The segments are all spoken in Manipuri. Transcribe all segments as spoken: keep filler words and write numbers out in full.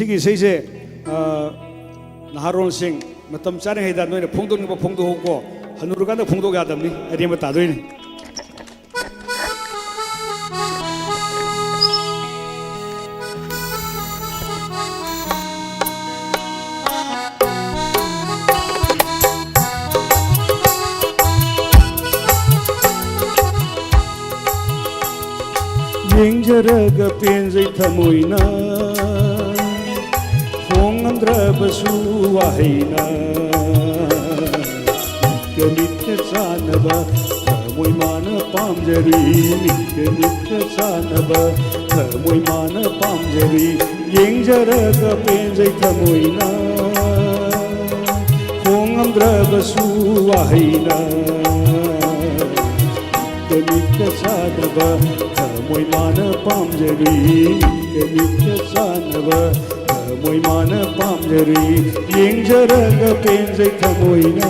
ꯁꯤꯒꯤ ꯏꯁꯩꯁꯦ, ꯑ, ꯅꯍꯥꯔꯣꯜꯁꯤꯡ ꯃꯇꯝ ꯆꯥꯔꯤꯉꯩꯗ ꯅꯣꯏꯅ ꯐꯣꯡꯗꯣꯛꯅꯤꯡꯕ ꯐꯣꯡꯗꯣꯛꯍꯧꯀꯣ꯫ ꯍꯅꯨꯔꯀꯥꯟꯗ ꯐꯣꯡꯗꯣꯛ ꯌꯥꯗꯕꯅꯤ, ꯑꯔꯦꯝꯕ ꯇꯥꯗꯣꯏꯅꯤ꯫ ꯌꯦꯡꯖꯔꯒ ꯄꯦꯟꯖꯩ ꯊꯃꯣꯏꯅ, ꯐꯣꯡꯉꯝꯗ꯭ꯔꯕꯁꯨ ꯋꯥꯍꯩꯅ꯫ ꯃꯤꯠꯀ ꯃꯤꯠꯀ ꯆꯥꯟꯅꯕ ꯊꯃꯣꯏ ꯃꯥꯅ ꯄꯥꯝꯖꯔꯤ, ꯃꯤꯠꯀ ꯃꯤꯠꯀ ꯆꯥꯟꯅꯕ ꯊꯃꯣꯏ ꯃꯥꯅ ꯄꯥꯝꯖꯔꯤ꯫ ꯌꯦꯡꯖꯔꯒ ꯄꯦꯟꯖꯩ ꯊꯃꯣꯏꯅ, ꯐꯣꯡꯉꯝꯗ꯭ꯔꯕꯁꯨ ꯋꯥꯍꯩꯅ꯫ ꯃꯤꯠꯀ ꯃꯤꯠꯀ ꯆꯥꯟꯅꯕ ꯊꯃꯣꯏ ꯃꯥꯅ ꯄꯥꯝꯖꯔꯤ, ꯃꯤꯠꯀ ꯃꯤꯠꯀ ꯆꯥꯟꯅꯕ ꯊꯃꯣꯏ ꯃꯥꯅ ꯄꯥꯝꯖꯔꯤ꯫ ꯌꯦꯡꯖꯔꯒ ꯄꯦꯟꯖꯩ ꯊꯃꯣꯏꯅ꯫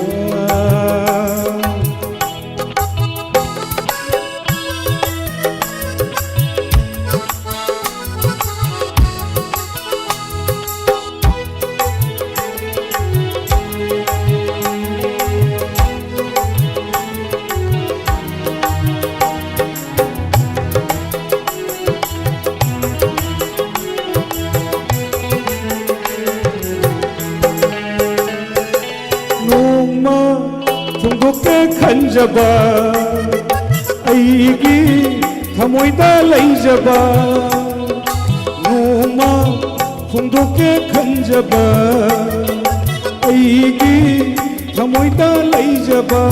ꯅꯣꯡꯃ ꯐꯣꯡꯗꯣꯛꯀꯦ ꯈꯟꯖꯕ ꯑꯩꯒꯤ ꯊꯃꯣꯏꯗ ꯂꯩꯖꯕ, ꯅꯣꯡꯃ ꯐꯣꯡꯗꯣꯛꯀꯦ ꯈꯟꯖꯕ ꯑꯩꯒꯤ ꯊꯃꯣꯏꯗ ꯂꯩꯖꯕ꯫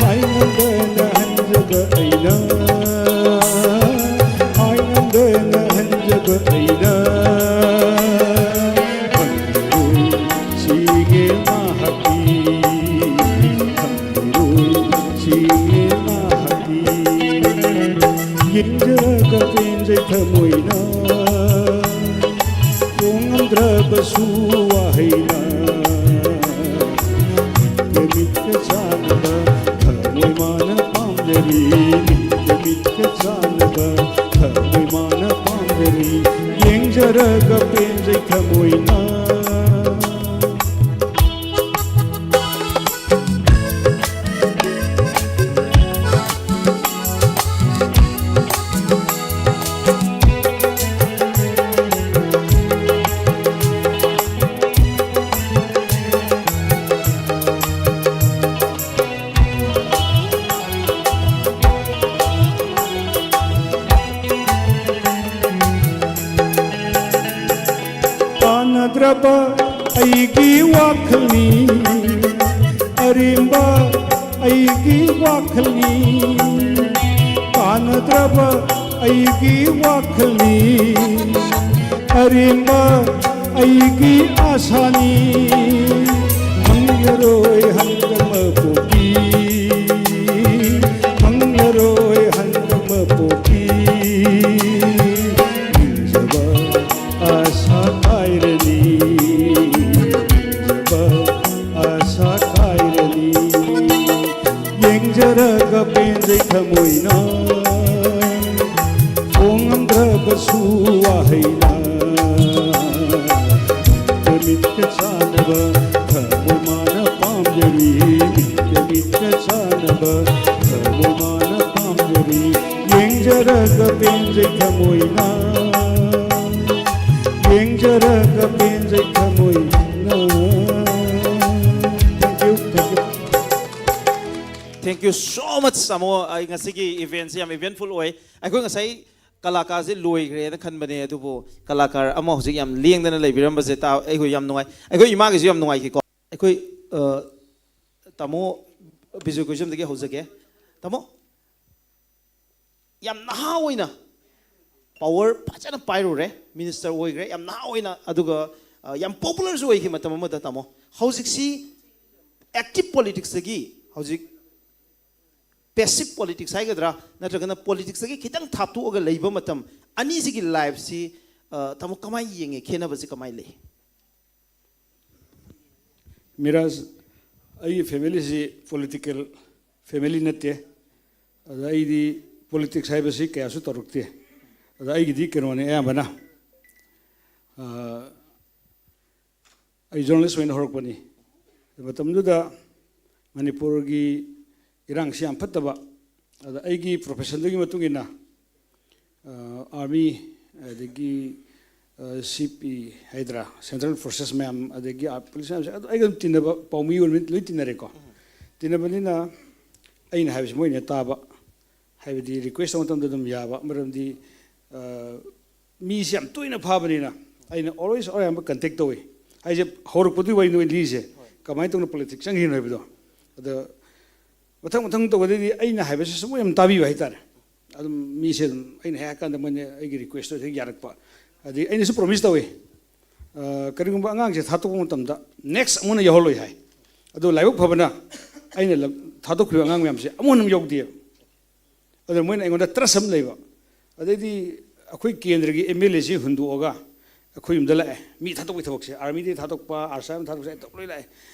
ꯍꯥꯏꯉꯝꯗꯅ ꯍꯟꯖꯕ ꯑꯩꯅ, ꯍꯥꯏꯉꯝꯗꯅ ꯍꯟꯖꯕ ꯑꯩꯅ꯫ ꯈꯪꯕꯤꯔꯣꯏ ꯁꯤꯒꯤ ꯃꯍꯥꯛꯇꯤ, ꯈꯪꯕꯤꯔꯣꯏ ꯁꯤꯒꯤ ꯃꯍꯥꯛꯇꯤ꯫ ꯌꯦꯡꯖꯔꯒ ꯄꯦꯟꯖꯩ ꯊꯃꯣꯏꯅ, ꯐꯣꯡꯉꯝꯗ꯭ꯔꯕꯁꯨ ꯋꯥꯍꯩꯅ꯫ ꯃꯤꯠꯀ ꯃꯤꯠꯀ ꯆꯥꯟꯅꯕ ꯊꯃꯣꯏ ꯃꯥꯅ ꯄꯥꯝꯖꯔꯤ, ꯃꯤꯠꯀ ꯃꯤꯠꯀ ꯆꯥꯟꯅꯕ ꯊꯃꯣꯏ ꯃꯥꯅ ꯄꯥꯝꯖꯔꯤ꯫ ꯌꯦꯡꯖꯔ ꯄꯦꯟꯖꯩ ꯊꯃꯣꯏꯅ꯫ ꯄꯥꯟꯅꯗ꯭ꯔꯕ ꯑꯩꯒꯤ ꯋꯥꯈꯜꯅꯤ, ꯑꯔꯦꯝꯕ ꯑꯩꯒꯤ ꯋꯥꯈꯜꯅꯤ꯫ ꯄꯥꯟꯅꯗ꯭ꯔꯕ ꯑꯩꯒꯤ ꯋꯥꯈꯜꯅꯤ, ꯑꯔꯦꯝꯕ ꯑꯩꯒꯤ ꯑꯥꯁꯥꯅꯤ꯫ ꯐꯪꯂꯔꯣꯏ ꯍꯟꯗꯛ ꯃꯄꯣꯛꯀꯤ, ꯐꯪꯂꯔꯣꯏ ꯍꯟꯗꯛ ꯃꯄꯣꯛꯀꯤ꯫ ꯅꯤꯡꯖꯕ ꯑꯥꯁꯥ ꯀꯥꯏꯔꯅꯤ, ꯅꯤꯡꯖꯕ ꯑꯥꯁꯥ ꯀꯥꯏꯔꯅꯤ꯫ ꯌꯦꯡꯖꯔꯒ ꯄꯦꯟꯖꯩ ꯊꯃꯣꯏꯅ, ꯐꯣꯡꯉꯝꯗ꯭ꯔꯕꯁꯨ ꯋꯥꯍꯩꯅ꯫ ꯃꯤꯠꯀ ꯃꯤꯠꯀ ꯆꯥꯟꯅꯕ ꯊꯃꯣꯏ ꯃꯥꯅ ꯄꯥꯝꯖꯔꯤ, ꯃꯤꯠꯀ ꯃꯤꯠꯀ ꯆꯥꯟꯅꯕ ꯊꯃꯣꯏ ꯃꯥꯅ ꯄꯥꯝꯖꯔꯤ꯫ ꯌꯦꯡꯖꯔꯒ ꯄꯦꯟꯖꯩ ꯊꯃꯣꯏꯅ, ꯌꯦꯡꯖꯔꯒ ꯄꯦꯟꯖꯩ ꯊꯃꯣꯏꯅ꯫ Thank you, thank you. Thank you so much, ꯇꯥꯃꯣ꯫ ꯑꯩ ꯉꯁꯤꯒꯤ eventꯁꯦ ꯌꯥꯝ eventful ꯑꯣꯏ꯫ ꯑꯩꯈꯣꯏ ꯉꯁꯥꯏ ꯀꯂꯥꯀꯥꯔꯁꯦ ꯂꯣꯏꯈ꯭ꯔꯦꯅ ꯈꯟꯕꯅꯦ, ꯑꯗꯨꯕꯨ ꯀꯂꯥꯀꯥꯔ ꯑꯃ ꯍꯧꯖꯤꯛ ꯌꯥꯝ ꯂꯦꯡꯗꯅ ꯂꯩꯕꯤꯔꯝꯕꯁꯦ ꯇꯥ-, ꯑꯩꯈꯣꯏ ꯌꯥꯝ ꯅꯨꯡꯉꯥꯏ꯫ ꯑꯩꯈꯣꯏ ꯏꯃꯥꯒꯤꯁꯨ ꯌꯥꯝ ꯅꯨꯡꯉꯥꯏꯈꯤꯀꯣ꯫ ꯑꯩꯈꯣꯏ, ꯑ, ꯇꯥꯃꯣ ꯕꯤꯖꯣꯏ ꯀꯣꯏꯖꯝꯗꯒꯤ ꯍꯧꯖꯒꯦ꯫ ꯇꯥꯃꯣ, ꯌꯥꯝ ꯅꯍꯥ ꯑꯣꯏꯅ power ꯐꯖꯅ ꯄꯥꯏꯔꯨꯔꯦ, minister ꯑꯣꯏꯈ꯭ꯔꯦ, ꯌꯥꯝ ꯅꯍꯥ ꯑꯣꯏꯅ, ꯑꯗꯨꯒ, ꯑ, ꯌꯥꯝ popularꯁꯨ ꯑꯣꯏꯈꯤ ꯃꯇꯝ ꯑꯃꯗ, ꯇꯥꯃꯣ꯫ ꯍꯧꯖꯤꯛꯁꯤ active politicsꯇꯒꯤ ꯍꯧꯖꯤꯛ passive politics ꯍꯥꯏꯒꯗ꯭ꯔꯥ, ꯅꯠꯇ꯭ꯔꯒꯅ politicsꯇꯒꯤ ꯈꯤꯇꯪ ꯊꯥꯞꯇꯣꯛꯑꯒ ꯂꯩꯕ ꯃꯇꯝ, ꯑꯅꯤꯁꯤꯒꯤ lifeꯁꯤ, ꯑ, ꯇꯥꯃꯣ, ꯀꯃꯥꯏꯅ ꯌꯦꯡꯉꯦ? ꯈꯦꯠꯅꯕꯁꯤ ꯀꯃꯥꯏꯅ ꯂꯩ? ꯃꯤꯔꯥꯖ, ꯑꯩꯒꯤ familyꯁꯤ political family ꯅꯠꯇꯦ꯫ ꯑꯗ ꯑꯩꯗꯤ politics ꯍꯥꯏꯕꯁꯤ ꯀꯌꯥꯁꯨ ꯇꯧꯔꯛꯇꯦ꯫ ꯑꯗ ꯑꯩꯒꯤꯗꯤ ꯀꯩꯅꯣꯅꯦ ꯑꯌꯥꯝꯕꯅ꯫ ꯑꯩ ꯖꯔꯅꯦꯂꯤꯁ ꯑꯣꯏꯅ ꯍꯧꯔꯛꯄꯅꯤ꯫ ꯃꯇꯝꯗꯨꯗ ꯃꯅꯤꯄꯨꯔꯒꯤ ꯏꯔꯥꯡꯁꯤ ꯌꯥꯝ ꯐꯠꯇꯕ, ꯑꯗ ꯑꯩꯒꯤ ꯄ꯭ꯔꯣꯐꯦꯁꯟꯗꯨꯒꯤ ꯃꯇꯨꯡ ꯏꯟꯅ ꯑꯥꯔꯃꯤ, ꯑꯗꯒꯤ ꯁꯤ ꯄꯤ ꯍꯥꯏꯗ꯭ꯔꯥ, ꯁꯦꯟꯇ꯭ꯔꯦꯜ ꯐꯣꯔꯁꯦꯁ ꯃꯌꯥꯝ, ꯑꯗꯒꯤ ꯄꯨꯂꯤꯁ ꯃꯌꯥꯝꯁꯦ ꯑꯗꯨ ꯑꯩꯒ ꯑꯗꯨꯝ ꯇꯤꯟꯅꯕ, ꯄꯥꯎꯃꯤ ꯑꯣꯏꯔꯃꯤ ꯂꯣꯏ ꯇꯤꯟꯅꯔꯦꯀꯣ꯫ ꯇꯤꯟꯅꯕꯅꯤꯅ ꯑꯩꯅ ꯍꯥꯏꯕꯁꯤ ꯃꯣꯏꯅ ꯇꯥꯕ, ꯍꯥꯏꯕꯗꯤ ꯔꯤꯀ꯭ꯋꯦꯁ ꯇꯧꯕ ꯃꯇꯝꯗ ꯑꯗꯨꯝ ꯌꯥꯕ, ꯃꯔꯝꯗꯤ ꯃꯤꯁꯤ ꯌꯥꯝ ꯇꯣꯏꯅ ꯐꯥꯕꯅꯤꯅ ꯑꯩꯅ ꯑꯣꯜꯋꯦꯁ ꯑꯌꯥꯝꯕ ꯀꯟꯇꯦꯛ ꯇꯧꯏ꯫ ꯑꯩꯁꯦ ꯍꯧꯔꯛꯄꯗꯨꯒꯤ ꯋꯥꯔꯤꯅꯤ ꯂꯤꯔꯤꯁꯦ, ꯀꯃꯥꯏꯅ ꯇꯧꯅ ꯄꯣꯂꯤꯇꯤꯛꯁ ꯆꯪꯈꯤꯕꯅꯣ ꯍꯥꯏꯕꯗꯣ꯫ ꯑꯗ ꯃꯊꯪ ꯃꯊꯪ ꯇꯧꯕꯗꯩꯗꯤ ꯑꯩꯅ ꯍꯥꯏꯕꯁꯤ ꯁꯨꯝ ꯌꯥꯝ ꯇꯥꯕꯤꯕ ꯍꯥꯏꯇꯥꯔꯦ꯫ ꯑꯗꯨꯝ ꯃꯤꯁꯦ ꯑꯗꯨꯝ ꯑꯩꯅ ꯍꯦꯛ ꯍꯥꯏꯔꯀꯥꯟꯗ ꯃꯣꯏꯅ ꯑꯩꯒꯤ ꯔꯤꯀ꯭ꯋꯦꯁꯇꯣ ꯍꯦꯛ ꯌꯥꯔꯛꯄ꯫ ꯑꯗꯩ ꯑꯩꯅꯁꯨ ꯄ꯭ꯔꯣꯃꯤꯁ ꯇꯧꯏ, ꯑ, ꯀꯔꯤꯒꯨꯝꯕ ꯑꯉꯥꯡꯁꯦ ꯊꯥꯗꯣꯛꯄ ꯃꯇꯝꯗ ꯅꯦꯛꯁ ꯑꯃꯨꯛ ꯍꯟꯅ ꯌꯥꯎꯍꯜꯂꯣꯏ ꯍꯥꯏ꯫ ꯑꯗꯣ ꯂꯥꯏꯕꯛ ꯐꯕꯅ ꯑꯩꯅ ꯂ-, ꯊꯥꯗꯣꯛꯈꯤꯕ ꯑꯉꯥꯡ ꯃꯌꯥꯝꯁꯦ ꯑꯃꯨꯛ ꯍꯟꯅ ꯌꯥꯎꯗꯦꯕ꯫ ꯑꯗꯨꯅ ꯃꯣꯏꯅ ꯑꯩꯉꯣꯟꯗ ꯇ꯭ꯔꯁ ꯑꯃ ꯂꯩꯕ꯫ ꯑꯗꯩꯗꯤ ꯑꯩꯈꯣꯏ ꯀꯦꯟꯗ꯭ꯔꯒꯤ ꯑꯦꯝ ꯑꯦꯜ ꯑꯦꯁꯤ ꯍꯨꯟꯗꯣꯛꯑꯒ ꯑꯩꯈꯣꯏ ꯌꯨꯝꯗ ꯂꯥꯛꯑꯦ꯫ ꯃꯤ ꯊꯥꯗꯣꯛꯄꯒꯤ ꯊꯕꯛꯁꯦ, ꯑꯥꯔꯃꯤꯗꯒꯤ ꯊꯥꯗꯣꯛꯄ, ꯑꯥꯔꯁꯥ ꯑꯃ ꯊꯥꯗꯣꯛꯄꯁꯦ, ꯑꯩ ꯂꯣꯏ ꯂꯥꯛꯑꯦ꯫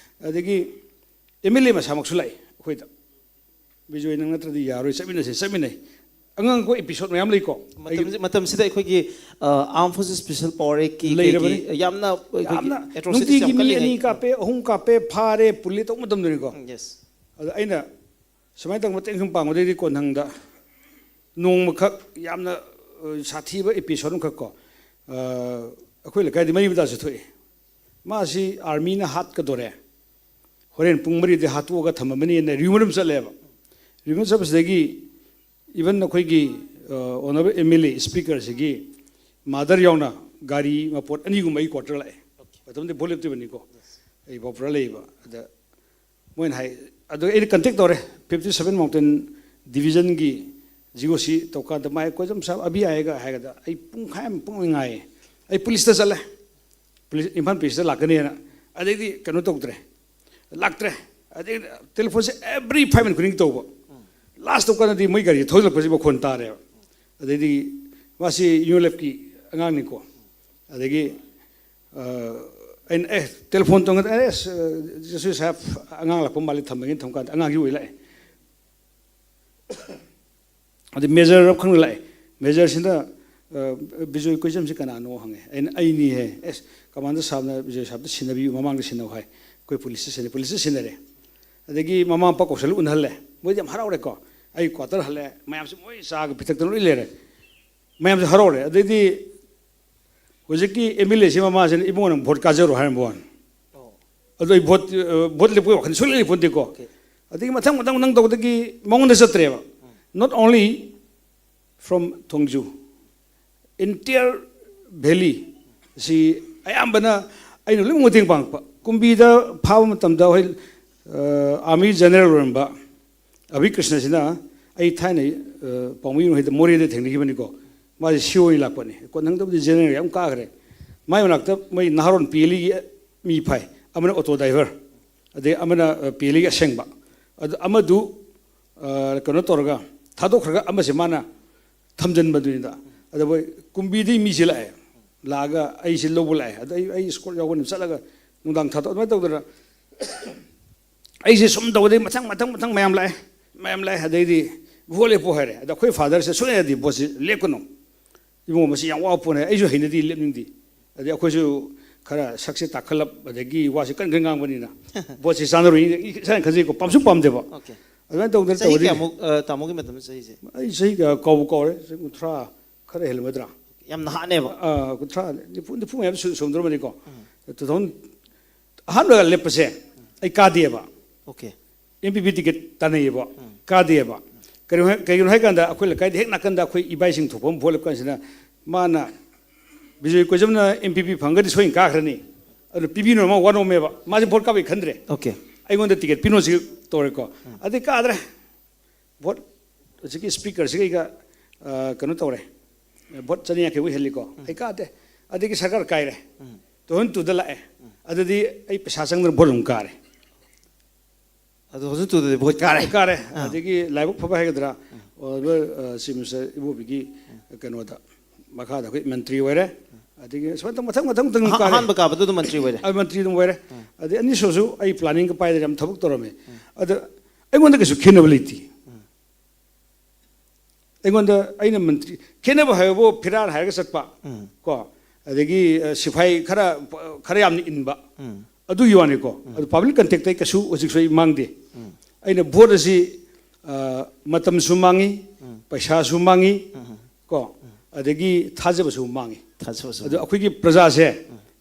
ꯑꯗꯒꯤ ꯑꯦꯝ ꯑꯦꯜ ꯑꯦ ꯃꯁꯥꯃꯛꯁꯨ ꯂꯥꯛꯑꯦ ꯑꯩꯈꯣꯏꯗ꯫ "ꯕꯤꯖꯣꯏ, ꯅꯪ ꯅꯠꯇ꯭ꯔꯗꯤ ꯌꯥꯔꯣꯏ, ꯆꯠꯃꯤꯟꯅꯁꯦ", ꯆꯠꯃꯤꯟꯅꯩ꯫ ꯑꯉꯥꯡ ꯑꯩꯈꯣꯏ ꯑꯦꯄꯤꯁꯣꯠ ꯃꯌꯥꯝ ꯂꯩꯀꯣ꯫ ꯑꯩꯒꯤ ꯃꯇꯝꯁꯤ-, ꯃꯇꯝꯁꯤꯗ ꯑꯩꯈꯣꯏꯒꯤ, ꯑ, Armed Forces Special Power Actꯀꯤ ꯂꯩꯔꯕꯅꯤ꯫ ꯀꯩꯒꯤ ꯌꯥꯝꯅ ꯑꯩꯈꯣꯏꯒꯤ ꯌꯥꯝꯅ ꯑꯦꯇ꯭ꯔꯣꯁꯤꯇꯤꯁ ꯅꯨꯡꯇꯤꯒꯤ ꯌꯥꯝ ꯃꯤ ꯀꯜꯂꯤꯉꯩ꯫ ꯑꯅꯤ ꯀꯥꯞꯄꯦ, ꯑꯍꯨꯝ ꯀꯥꯞꯄꯦ, ꯐꯥꯔꯦ, ꯄꯨꯜꯂꯦ ꯇꯧꯕ ꯃꯇꯝꯗꯨꯅꯤꯀꯣ꯫ ꯎꯝ, yes꯫ ꯑꯗ ꯑꯩꯅ ꯁꯨꯃꯥꯏꯅ ꯇꯧꯕ ꯃꯇꯦꯡ ꯁꯨꯝ ꯄꯥꯡꯕꯗꯩꯗꯤ ꯀꯣꯟꯊꯪꯗ ꯅꯣꯡꯃꯈꯛ ꯌꯥꯝꯅ, ꯑ, ꯁꯥꯊꯤꯕ ꯑꯦꯄꯤꯁꯣꯠ ꯑꯃꯈꯛ ꯀꯣ, ꯑ, ꯑꯩꯈꯣꯏ ꯂꯩꯀꯥꯏꯗꯤ ꯃꯔꯤ ꯃꯇꯥꯁꯨ ꯊꯣꯛꯑꯦ꯫ ꯃꯥꯁꯤ ꯑꯥꯔꯃꯤꯅ ꯍꯥꯠꯀꯗꯣꯔꯦ, ꯍꯣꯔꯦꯟ ꯄꯨꯡ ꯃꯔꯤꯗ ꯍꯥꯠꯇꯣꯛꯑꯒ ꯊꯝꯃꯝꯃꯅꯤꯅ ꯔꯤꯃꯣꯠ ꯑꯃ ꯆꯠꯂꯦꯕ꯫ ꯔꯤꯃꯣꯠ ꯆꯠꯄꯁꯤꯗꯒꯤ ꯏꯚꯟ ꯑꯩꯈꯣꯏꯒꯤ, ꯑ, ꯑꯣꯅꯔꯦꯕꯜ ꯑꯦꯝ ꯑꯦꯜ ꯑꯦ ꯁ꯭ꯄꯤꯀꯔꯁꯤꯒꯤ ꯃꯥꯗꯔ ꯌꯥꯎꯅ ꯒꯥꯔꯤ ꯃꯄꯣꯠ ꯑꯅꯤꯒꯨꯝꯕ ꯑꯩ ꯀ꯭ꯋꯥꯇꯔ ꯂꯥꯛꯑꯦ꯫ ꯃꯇꯝꯗꯨꯗꯤ ꯚꯣꯠ ꯂꯦꯞꯇ꯭ꯔꯤꯕꯅꯤꯀꯣ꯫ ꯑꯩ ꯕꯥꯎ ꯄꯨꯔꯥ ꯂꯩꯌꯦꯕ꯫ ꯑꯗ ꯃꯣꯏꯅ ꯍꯥꯏ, ꯑꯗꯨ ꯑꯩꯅ ꯀꯟꯇꯦꯛ ꯇꯧꯔꯦ, fifty seven Mountain Divisionꯒꯤ G O ꯁꯤ ꯇꯧꯀꯥꯟꯗ, "ꯃꯥꯏ ꯀꯣꯏꯖꯝ ꯁꯥꯕ ꯑꯕꯤ ꯑꯥꯏꯒ?" ꯍꯥꯏꯒꯗ ꯑꯩ ꯄꯨꯡꯈꯥꯏ ꯑꯃ ꯄꯨꯡ ꯑꯃ ꯉꯥꯏꯌꯦ꯫ ꯑꯩ ꯄꯨꯂꯤꯁꯇ ꯆꯠꯂꯦ, ꯄꯨꯂꯤꯁ, ꯏꯝꯐꯥꯜ ꯄꯨꯂꯤꯁꯇ ꯂꯥꯛꯀꯅꯤꯅ꯫ ꯑꯗꯩꯗꯤ ꯀꯩꯅꯣ ꯇꯧꯗ꯭ꯔꯦ, ꯂꯥꯛꯇ꯭ꯔꯦ꯫ ꯑꯗꯩ ꯇꯦꯂꯤꯐꯣꯟꯁꯦ every five minute ꯈꯨꯗꯤꯡꯒꯤ ꯇꯧꯕ꯫ ꯂꯥꯁ ꯇꯧꯀꯥꯟꯗꯗꯤ ꯃꯣꯏ ꯒꯥꯔꯤ ꯊꯧꯖꯤꯜꯂꯛꯄꯁꯤ ꯃꯈꯣꯟ ꯇꯥꯔꯦꯕ꯫ ꯑꯗꯩꯗꯤ ꯃꯥꯁꯤ ꯌꯨ ꯑꯦꯜ ꯑꯦꯐꯀꯤ ꯑꯉꯥꯡꯅꯤꯀꯣ꯫ ꯑꯗꯒꯤ ꯑ, ꯑꯩꯅ, "ꯑꯦ, ꯇꯦꯂꯤꯐꯣꯟ ꯇꯧꯅ-, ꯑꯦ, ꯑꯁ, ꯖꯁꯨ ꯁꯥꯍꯦꯕ, ꯑꯉꯥꯡ ꯂꯥꯛꯄ ꯃꯥꯜꯂꯤ, ꯊꯝꯃꯒꯦꯅ ꯊꯝꯀꯥꯟꯗ ꯑꯉꯥꯡꯁꯤ ꯑꯣꯏ ꯂꯥꯛꯑꯦ꯫" ꯑꯗꯩ ꯃꯦꯖꯔ ꯑꯃ ꯈꯪꯅ ꯂꯥꯛꯑꯦ꯫ ꯃꯦꯖꯔꯁꯤꯅ "ꯕꯤꯖꯣꯏ ꯀꯣꯏꯖꯝꯁꯤ ꯀꯅꯥꯅꯣ?" ꯍꯪꯉꯦ꯫ ꯑꯩꯅ, "ꯑꯩꯅꯤꯍꯦ"꯫ "ꯑꯦꯁ, ꯀꯃꯥꯟꯗꯔ ꯁꯥꯕꯅ ꯕꯤꯖꯣꯏ ꯁꯥꯕꯗ ꯁꯤꯟꯅꯕꯤꯌꯨ, ꯃꯃꯥꯡꯗ ꯁꯤꯟꯅꯧ" ꯍꯥꯏ꯫ ꯑꯩꯈꯣꯏ ꯄꯨꯂꯤꯁꯇ ꯁꯤꯟꯅꯩ, ꯄꯨꯂꯤꯁꯇ ꯁꯤꯟꯅꯔꯦ꯫ ꯑꯗꯒꯤ ꯃꯃꯥ ꯃꯄꯥ ꯀꯧꯁꯜꯂ ꯎꯅꯍꯜꯂꯦ꯫ ꯃꯣꯏꯗꯤ ꯌꯥꯝ ꯍꯔꯥꯎꯔꯦꯀꯣ꯫ ꯑꯩ ꯀ꯭ꯋꯥꯇꯔ ꯍꯜꯂꯛꯑꯦ, ꯃꯌꯥꯝꯁꯦ ꯃꯣꯏ ꯆꯥꯒ ꯄꯤꯊꯛꯇꯅ ꯂꯣꯏ ꯂꯩꯔꯦ꯫ ꯃꯌꯥꯝꯁꯦ ꯍꯔꯥꯎꯔꯦ꯫ ꯑꯗꯩꯗꯤ ꯍꯧꯖꯤꯛꯀꯤ ꯑꯦꯝ ꯑꯦꯜ ꯑꯦꯁꯤ ꯃꯃꯥꯁꯤꯅ, "ꯏꯕꯨꯡꯉꯣ, ꯅꯪ ꯚꯣꯠ ꯀꯥꯖꯔꯣ" ꯍꯥꯏꯔꯝꯕ ꯋꯥꯅꯤ꯫ ꯑꯗꯣ ꯑꯩ ꯚꯣꯠ, ꯑ, ꯚꯣꯠ ꯂꯦꯞꯄꯒꯤ ꯋꯥꯈꯜ ꯁꯨꯡꯂꯩ ꯂꯩꯄꯣꯟꯇꯦꯀꯣ꯫ ꯑꯗꯒꯤ ꯃꯊꯪ, ꯃꯊꯪ, ꯃꯊꯪ ꯇꯧꯕꯗꯒꯤ ꯃꯉꯣꯟꯗ ꯆꯠꯇ꯭ꯔꯦꯕ꯫ Not only from Thongju, entire valley ꯁꯤ ꯑꯌꯥꯝꯕꯅ ꯑꯩꯅ ꯂꯣꯏꯅꯃꯛ ꯃꯇꯦꯡ ꯄꯥꯡꯉꯛꯄ꯫ ꯀꯨꯝꯕꯤꯗ ꯐꯥꯕ ꯃꯇꯝꯗ ꯍꯣꯏ, ꯑ, army general ꯑꯣꯏꯔꯝꯕ ꯑꯚꯤ ꯀ꯭ꯔꯤꯁꯅꯁꯤꯅ, ꯑꯩ ꯊꯥꯏꯅ, ꯑ, ꯄꯥꯎꯃꯩ ꯌꯨꯝꯈꯩꯗ ꯃꯣꯔꯦꯗ ꯊꯦꯡꯅꯈꯤꯕꯅꯤꯀꯣ꯫ ꯃꯥꯁꯦ ꯁꯤ ꯑꯣꯏꯅ ꯂꯥꯛꯄꯅꯤ꯫ ꯀꯣꯟꯅꯪꯗꯕꯨꯗꯤ ꯖꯦꯅꯔꯦꯜ ꯌꯥꯝ ꯀꯥꯈ꯭ꯔꯦ꯫ ꯃꯥꯏ ꯃꯅꯥꯛꯇ ꯃꯣꯏ ꯅꯍꯥꯔꯣꯟ ꯄꯤ ꯑꯦꯜ ꯏꯒꯤ ꯃꯤ ꯐꯥꯏ꯫ ꯑꯃꯅ ꯑꯣꯇꯣ ꯗ꯭ꯔꯥꯏꯚꯔ, ꯑꯗꯩ ꯑꯃꯅ, ꯑ, ꯄꯤ ꯑꯦꯜ ꯏꯒꯤ ꯑꯁꯦꯡꯕ꯫ ꯑꯗꯨ ꯑꯃꯗꯨ, ꯑ, ꯀꯩꯅꯣ ꯇꯧꯔꯒ ꯊꯥꯗꯣꯛꯈ꯭ꯔꯒ ꯑꯃꯁꯦ ꯃꯥꯅ ꯊꯝꯖꯤꯟꯕꯗꯨꯅꯤꯗ꯫ ꯑꯗ ꯃꯣꯏ ꯀꯨꯝꯕꯤꯗꯩ ꯃꯤꯁꯦ ꯂꯥꯛꯑꯦ꯫ ꯂꯥꯛꯑꯒ ꯑꯩꯁꯦ ꯂꯧꯕ ꯂꯥꯛꯑꯦ꯫ ꯑꯗ ꯑꯩ, ꯑꯩ ꯏꯁꯀꯣꯔꯠ ꯌꯥꯎꯒꯅꯤ ꯆꯠꯂꯒ ꯅꯨꯡꯗꯥꯡ ꯊꯥꯗꯣꯛ-, ꯑꯗꯨꯃꯥꯏꯅ ꯇꯧꯗꯅ ꯑꯩꯁꯦ ꯁꯨꯝ ꯇꯧꯕꯗꯩ ꯃꯊꯪ, ꯃꯊꯪ, ꯃꯊꯪ ꯃꯌꯥꯝ ꯂꯥꯛꯑꯦ, ꯃꯌꯥꯝ ꯂꯥꯛꯑꯦ꯫ ꯑꯗꯩꯗꯤ "ꯚꯣꯠ ꯂꯦꯞꯄꯣ" ꯍꯥꯏꯔꯦ꯫ ꯑꯗ ꯑꯩꯈꯣꯏ ꯐꯥꯗꯔꯁꯦ ꯁꯨꯡꯌꯥ ꯌꯥꯗꯦ, "ꯚꯣꯠꯁꯤ ꯂꯦꯞꯀꯅꯨ, ꯏꯕꯨꯡꯉꯣ, ꯃꯁꯤ ꯌꯥꯝ ꯋꯥꯕ ꯄꯣꯠꯅꯦ, ꯑꯩꯁꯨ ꯍꯩꯅꯗꯦ, ꯂꯦꯞꯅꯤꯡꯗꯦ"꯫ ꯑꯗꯩ ꯑꯩꯈꯣꯏꯁꯨ ꯈꯔ ꯁꯛꯁꯦ ꯇꯥꯈꯠꯂꯞ, ꯑꯗꯒꯤ ꯋꯥꯁꯦ ꯀꯟ ꯀꯟ ꯉꯥꯡꯕꯅꯤꯅ ꯚꯣꯠꯁꯤ ꯆꯥꯟꯅꯔꯣꯏ ꯏꯁꯥꯅ ꯈꯟꯖꯩꯀꯣ, ꯄꯥꯝꯁꯨ ꯄꯥꯝꯗꯦꯕ꯫ ꯑꯣꯀꯦ꯫ ꯑꯗꯨꯃꯥꯏꯅ ꯇꯧꯗꯅ ꯆꯍꯤ ꯇꯧꯔꯗꯤ ꯀꯌꯥꯃꯨꯛ ꯑ, ꯇꯥꯃꯣꯒꯤ ꯃꯇꯝꯗ ꯆꯍꯤꯁꯦ? ꯑꯩ ꯆꯍꯤ ꯀꯌꯥ ꯀꯥꯎꯕ ꯀꯥꯎꯔꯦ, ꯆꯍꯤ ꯀꯨꯟꯊ꯭ꯔꯥ ꯈꯔ ꯍꯦꯜꯂꯝꯒꯗ꯭ꯔꯥ? ꯌꯥꯝ ꯅꯍꯥꯅꯦꯕ꯫ ꯑꯥ, ꯀꯨꯟꯊ꯭ꯔꯥ, ꯅꯤꯐꯨ, ꯅꯤꯐꯨ ꯃꯌꯥꯗꯤ ꯁꯨ-, ꯁꯨꯔꯝꯗꯧꯔꯝꯃꯅꯤꯀꯣ꯫ ꯇꯨ ꯊꯥꯎꯖꯟ ꯑꯍꯥꯟꯕ ꯂꯦꯞꯄꯁꯦ ꯑꯩ ꯀꯥꯗꯦꯕ꯫ ꯑꯣꯀꯦ꯫ ꯑꯦꯝ ꯄꯤ ꯄꯤ ꯇꯤꯀꯦꯠ ꯇꯥꯟꯅꯩꯌꯦꯕ, ꯀꯥꯗꯦꯕ꯫ ꯀꯔꯤꯒꯤꯅꯣ ꯍꯥꯏ-, ꯀꯩꯒꯤꯅꯣ ꯍꯥꯏ ꯀꯥꯟꯗ ꯑꯩꯈꯣꯏ ꯂꯩꯀꯥꯏꯗ ꯍꯦꯛ ꯅꯥꯀꯟꯗ ꯑꯩꯈꯣꯏ ꯏꯕꯥꯏꯁꯤꯡ ꯊꯣꯛꯄ ꯑꯃ ꯚꯣꯠ ꯂꯦꯞꯄ ꯀꯥꯟꯁꯤꯗ ꯃꯥꯅ, "ꯕꯤꯖꯣꯏ ꯀꯣꯏꯖꯝꯅ ꯑꯦꯝ ꯄꯤ ꯄꯤ ꯐꯪꯉꯒꯗꯤ ꯁꯣꯏꯅ ꯀꯥꯈ꯭ꯔꯅꯤ, ꯑꯗꯨ ꯄꯤꯕꯤꯅꯣ", ꯃꯥ ꯋꯥ ꯅꯣꯝꯃꯦꯕ꯫ ꯃꯥꯁꯦ ꯚꯣꯠ ꯀꯥꯕꯩ ꯈꯟꯗ꯭ꯔꯦ꯫ ꯑꯣꯀꯦ꯫ "ꯑꯩꯉꯣꯟꯗ ꯇꯤꯀꯦꯠ ꯄꯤꯅꯣ", ꯁꯤ ꯇꯧꯔꯦꯀꯣ꯫ ꯑꯗꯩ ꯀꯥꯗ꯭ꯔꯦ꯫ ꯚꯣꯠ ꯍꯧꯖꯤꯛꯀꯤ ꯁ꯭ꯄꯤꯀꯔꯁꯤꯒ ꯑꯩꯒ, ꯑ, ꯀꯩꯅꯣ ꯇꯧꯔꯦ, ꯚꯣꯠ ꯆꯅꯤ ꯌꯥꯡꯈꯩꯃꯨꯛ ꯍꯦꯜꯂꯤꯀꯣ꯫ ꯑꯩ ꯀꯥꯗꯦ꯫ ꯑꯗꯒꯤ ꯁꯔꯀꯥꯔ ꯀꯥꯏꯔꯦ꯫ ꯇꯨ ꯊꯥꯎꯖꯟ ꯇꯨꯗ ꯂꯥꯛꯑꯦ꯫ ꯑꯗꯨꯗꯤ ꯑꯩ ꯄꯩꯁꯥ ꯆꯪꯗꯅ ꯚꯣꯠ ꯑꯃꯨꯛ ꯀꯥꯔꯦ꯫ ꯑꯗꯣ ꯍꯧꯖꯤꯛ ꯇꯨꯗꯗꯤ ꯚꯣꯠ ꯀꯥꯔꯦ꯫ ꯀꯥꯔꯦ꯫ ꯑꯥ꯫ ꯑꯗꯒꯤ ꯂꯥꯏꯕꯛ ꯐꯕ ꯍꯥꯏꯒꯗ꯭ꯔꯥ, ꯑꯣ, ꯆꯤꯐ ꯃꯤꯅꯤꯁꯇꯔ ꯏꯕꯣꯕꯤꯒꯤ ꯀꯩꯅꯣꯗ, ꯃꯈꯥꯗ ꯑꯩꯈꯣꯏ ꯃꯟꯇ꯭ꯔꯤ ꯑꯣꯏꯔꯦ꯫ ꯑꯗꯒꯤ ꯁꯨꯃꯥꯏꯅ ꯇꯧ-, ꯃꯊꯪ ꯃꯊꯪ ꯃꯊꯪ ꯑꯍ-, ꯀꯥꯔꯦ꯫ ꯑꯍꯥꯟꯕ ꯀꯥꯕꯗ ꯑꯗꯨꯝ ꯃꯟꯇ꯭ꯔꯤ ꯑꯣꯏꯔꯦ꯫ ꯑꯩ ꯃꯟꯇ꯭ꯔꯤ ꯑꯗꯨꯝ ꯑꯣꯏꯔꯦ꯫ ꯑꯗꯩ ꯑꯅꯤꯁꯨꯕꯁꯨ ꯑꯩ ꯄ꯭ꯂꯥꯅꯤꯡꯒ ꯄꯥꯏꯗꯅ ꯌꯥꯝ ꯊꯕꯛ ꯇꯧꯔꯝꯃꯦ꯫ ꯑꯗ ꯑꯩꯉꯣꯟꯗ ꯀꯩꯁꯨ ꯈꯦꯠꯅꯕ ꯂꯩꯇꯦ꯫ ꯑꯩꯉꯣꯟꯗ, ꯑꯩꯅ ꯃꯟꯇ꯭ꯔꯤ, ꯈꯦꯠꯅꯕ ꯍꯥꯏꯕꯕꯨ ꯐꯤꯔꯥꯔ ꯍꯥꯏꯔꯒ ꯆꯠꯄ, ꯀꯣ, ꯑꯗꯒꯤ ꯑ, ꯁꯤꯐꯥꯏ ꯈꯔ, ꯈꯔ ꯌꯥꯝꯅ ꯏꯟꯕ, ꯑꯗꯨꯒꯤ ꯋꯥꯅꯤꯀꯣ꯫ ꯑꯗꯨ ꯄꯥꯕ꯭ꯂꯤꯛ ꯀꯟꯇꯦꯛꯇ ꯑꯩ ꯀꯩꯁꯨ ꯍꯧꯖꯤꯛꯁꯨ ꯑꯩ ꯃꯥꯡꯗꯦ꯫ ꯑꯩꯅ ꯚꯣꯠ ꯑꯁꯤ, ꯑ, ꯃꯇꯝꯁꯨ ꯃꯥꯡꯉꯤ, ꯄꯩꯁꯥꯁꯨ ꯃꯥꯡꯉꯤ, ꯀꯣ, ꯑꯗꯒꯤ ꯊꯥꯖꯕꯁꯨ ꯃꯥꯡꯉꯤ꯫ ꯊꯥꯖꯕꯁꯨ ꯑꯗꯣ ꯑꯩꯈꯣꯏꯒꯤ ꯄ꯭ꯔꯖꯥꯁꯦ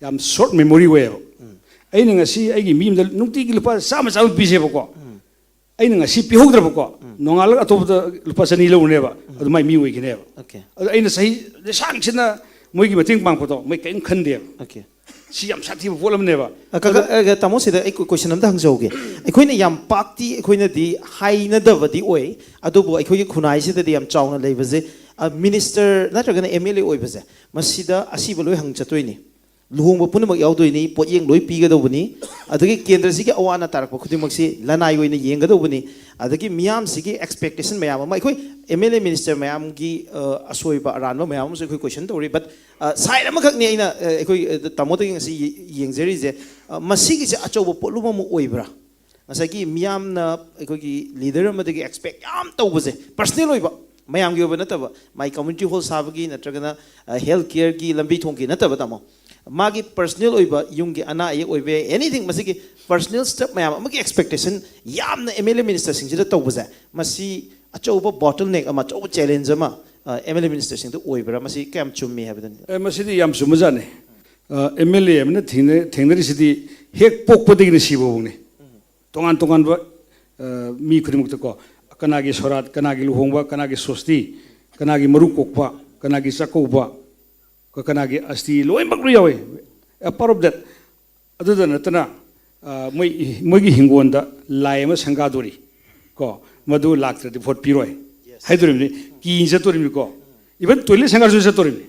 ꯌꯥꯝ ꯁꯣꯔꯠ ꯃꯦꯃꯣꯔꯤ ꯑꯣꯏꯌꯦꯕ꯫ ꯑꯩꯅ ꯉꯁꯤ ꯑꯩꯒꯤ ꯃꯤ ꯑꯃꯗ ꯅꯨꯡꯇꯤꯒꯤ ꯂꯨꯄꯥ ꯆꯥꯝꯃ ꯆꯥꯝꯃ ꯄꯤꯖꯩꯕꯀꯣ꯫ ꯑꯩꯅ ꯉꯁꯤ ꯄꯤꯍꯧꯗ꯭ꯔꯕꯀꯣ, ꯅꯣꯡꯉꯥꯜꯂꯒ ꯑꯇꯣꯞꯄꯗ ꯂꯨꯄꯥ ꯆꯅꯤ ꯂꯧꯔꯨꯅꯦꯕ꯫ ꯑꯗꯨ ꯃꯥꯏ ꯃꯤ ꯑꯣꯏꯈꯤꯅꯦꯕ꯫ Okay. ꯑꯗꯣ ꯑꯩꯅ ꯆꯍꯤ ꯂꯤꯁꯥꯡꯁꯤꯅ ꯃꯣꯏꯒꯤ ꯃꯇꯦꯡ ꯄꯥꯡꯕꯗꯣ ꯃꯣꯏ ꯀꯔꯤꯝ ꯈꯟꯗꯦꯕ꯫ Okay. ꯁꯤ ꯌꯥꯝ ꯁꯥꯊꯤꯕ ꯄꯣꯠ ꯑꯃꯅꯦꯕ꯫ ꯑ, ꯀꯀꯥ, ꯑ, ꯇꯥꯃꯣ, ꯁꯤꯗ ꯑꯩ ꯀꯣꯏꯁꯟ ꯑꯝꯇ ꯍꯪꯖꯍꯧꯒꯦ꯫ ꯑꯩꯈꯣꯏꯅ ꯌꯥꯝ ꯄꯥꯛꯇꯤ ꯑꯩꯈꯣꯏꯅꯗꯤ ꯍꯥꯏꯅꯗꯕꯗꯤ ꯑꯣꯏ, ꯑꯗꯨꯕꯨ ꯑꯩꯈꯣꯏꯒꯤ ꯈꯨꯟꯅꯥꯏꯁꯤꯗꯗꯤ ꯌꯥꯝ ꯆꯥꯎꯅ ꯂꯩꯕꯁꯦ, ꯑ, ꯃꯤꯅꯤꯁꯇꯔ ꯅꯠꯇ꯭ꯔꯒꯅ ꯑꯦꯝ ꯑꯦꯜ ꯑꯦ ꯑꯣꯏꯕꯁꯦ, ꯃꯁꯤꯗ ꯑꯁꯤꯕ ꯂꯣꯏ ꯍꯪ ꯆꯠꯇꯣꯏꯅꯤ꯫ ꯂꯨꯍꯣꯡꯕ ꯄꯨꯝꯅꯃꯛ ꯌꯥꯎꯗꯣꯏꯅꯤ, ꯄꯣꯠꯌꯦꯡ ꯂꯣꯏ ꯄꯤꯒꯗꯧꯕꯅꯤ, ꯑꯗꯒꯤ ꯀꯦꯟꯗ꯭ꯔꯁꯤꯒꯤ ꯑꯋꯥ ꯑꯅꯥ ꯇꯥꯔꯛꯄ ꯈꯨꯗꯤꯡꯃꯛꯁꯤ ꯂꯅꯥꯏ ꯑꯣꯏꯅ ꯌꯦꯡꯒꯗꯧꯕꯅꯤ, ꯑꯗꯒꯤ ꯃꯤꯌꯥꯝꯁꯤꯒꯤ ꯑꯦꯛꯁꯄꯦꯛꯇꯦꯁꯟ ꯃꯌꯥꯝ ꯑꯃ, ꯑꯩꯈꯣꯏ ꯑꯦꯝ ꯑꯦꯜ ꯑꯦ ꯃꯤꯅꯤꯁꯇꯔ ꯃꯌꯥꯝꯒꯤ, ꯑ, ꯑꯁꯣꯏꯕ ꯑꯔꯥꯟꯕ ꯃꯌꯥꯝ ꯑꯃꯁꯨ ꯑꯩꯈꯣꯏ ꯀꯣꯏꯁꯟ ꯇꯧꯔꯤ꯫ But, ꯑ, ꯁꯥꯏꯠ ꯑꯃꯈꯛꯅꯤ ꯑꯩꯅ, ꯑ, ꯑꯩꯈꯣꯏ, ꯑ, ꯇꯥꯃꯣꯗꯒꯤ ꯉꯁꯤ ꯌꯦ-, ꯌꯦꯡꯖꯔꯤꯁꯦ꯫ ꯑ, ꯃꯁꯤꯒꯤꯁꯦ ꯑꯆꯧꯕ ꯄꯣꯠꯂꯨꯝ ꯑꯃ ꯑꯣꯏꯕ꯭ꯔꯥ? ꯉꯁꯥꯏꯒꯤ ꯃꯤꯌꯥꯝꯅ ꯑꯩꯈꯣꯏꯒꯤ ꯂꯤꯗꯔ ꯑꯃꯗꯒꯤ ꯑꯦꯛꯁꯄꯦꯛ ꯌꯥꯝ ꯇꯧꯕꯁꯦ, ꯄꯔꯁꯅꯦꯜ ꯑꯣꯏꯕ, ꯃꯌꯥꯝꯒꯤ ꯑꯣꯏꯕ ꯅꯠꯇꯕ, ꯃꯥꯏ ꯀꯝꯃ꯭ꯌꯨꯅꯤꯇꯤ ꯍꯣꯜ ꯁꯥꯕꯒꯤ ꯅꯠꯇ꯭ꯔꯒꯅ, ꯑ, ꯍꯦꯜꯊ ꯀꯤꯌꯔꯒꯤ ꯂꯝꯕꯤ ꯊꯣꯡꯒꯤ ꯅꯠꯇꯕ, ꯇꯥꯃꯣ, ꯃꯥꯒꯤ ꯄꯔꯁꯅꯦꯜ ꯑꯣꯏꯕ ꯌꯨꯝꯒꯤ ꯑꯅꯥ ꯑꯌꯦꯛ ꯑꯣꯏꯕ ꯌꯥꯏ, ꯑꯦꯅꯤꯊꯤꯡ, ꯃꯁꯤꯒꯤ ꯄꯔꯁꯅꯦꯜ ꯁ꯭ꯇꯦꯞ ꯃꯌꯥꯝ ꯑꯃꯒꯤ ꯑꯦꯛꯁꯄꯦꯛꯇꯦꯁꯟ ꯌꯥꯝꯅ ꯑꯦꯝ ꯑꯦꯜ ꯑꯦ ꯃꯤꯅꯤꯁꯇꯔꯁꯤꯡꯁꯤꯗ ꯇꯧꯕꯁꯦ, ꯃꯁꯤ ꯑꯆꯧꯕ ꯕꯣꯇꯜ ꯅꯦꯛ ꯑꯃ, ꯑꯆꯧꯕ ꯆꯦꯂꯦꯟꯖ ꯑꯃ, ꯑ, ꯑꯦꯝ ꯑꯦꯜ ꯑꯦ ꯃꯤꯅꯤꯁꯇꯔꯁꯤꯡꯗ ꯑꯣꯏꯕ꯭ꯔꯥ? ꯃꯁꯤ ꯀꯌꯥꯝ ꯆꯨꯝꯃꯤ ꯍꯥꯏꯕꯗꯨꯅꯤ꯫ ꯑꯦ, ꯃꯁꯤꯗꯤ ꯌꯥꯝ ꯆꯨꯝꯕꯖꯥꯠꯅꯤ꯫ ꯑ, ꯑꯦꯝ ꯑꯦꯜ ꯑꯦ ꯑꯃꯅ ꯊꯦꯡꯅ-, ꯊꯦꯡꯅꯔꯤꯁꯤꯗꯤ ꯍꯦꯛ ꯄꯣꯛꯄꯗꯒꯤꯅ ꯁꯤꯕ ꯐꯥꯎꯅꯤ꯫ ꯇꯣꯉꯥꯟ ꯇꯣꯉꯥꯟꯕ, ꯑ, ꯃꯤ ꯈꯨꯗꯤꯡꯃꯛꯇꯀꯣ, ꯀꯅꯥꯒꯤ ꯁꯣꯔꯥꯠ, ꯀꯅꯥꯒꯤ ꯂꯨꯍꯣꯡꯕ, ꯀꯅꯥꯒꯤ ꯁꯣꯁꯇꯤ, ꯀꯅꯥꯒꯤ ꯃꯔꯨ ꯀꯣꯛꯄ, ꯀꯅꯥꯒꯤ ꯆꯥꯛꯀꯧꯕ, ꯀ-, ꯀꯅꯥꯒꯤ ꯑꯁꯇꯤ, ꯂꯣꯏꯅꯃꯛ ꯂꯣꯏ ꯌꯥꯎꯋꯦ꯫ A part of that꯫ ꯑꯗꯨꯗ ꯅꯠꯇꯅ, ꯑ, ꯃꯣꯏ, ꯃꯣꯏꯒꯤ ꯍꯤꯡꯒꯣꯜꯗ ꯂꯥꯏ ꯑꯃ ꯁꯪꯒꯥꯗꯣꯔꯤ, ꯀꯣ, ꯃꯗꯨ ꯂꯥꯛꯇ꯭ꯔꯗꯤ ꯚꯣꯠ ꯄꯤꯔꯣꯏ ꯍꯥꯏꯗꯣꯔꯤꯕꯅꯤ꯫ ꯀꯤ ꯆꯠꯇꯣꯔꯤꯕꯅꯤꯀꯣ꯫ Even toilet ꯁꯪꯒꯥꯔꯁꯨ ꯆꯠꯇꯣꯔꯤꯕꯅꯤ꯫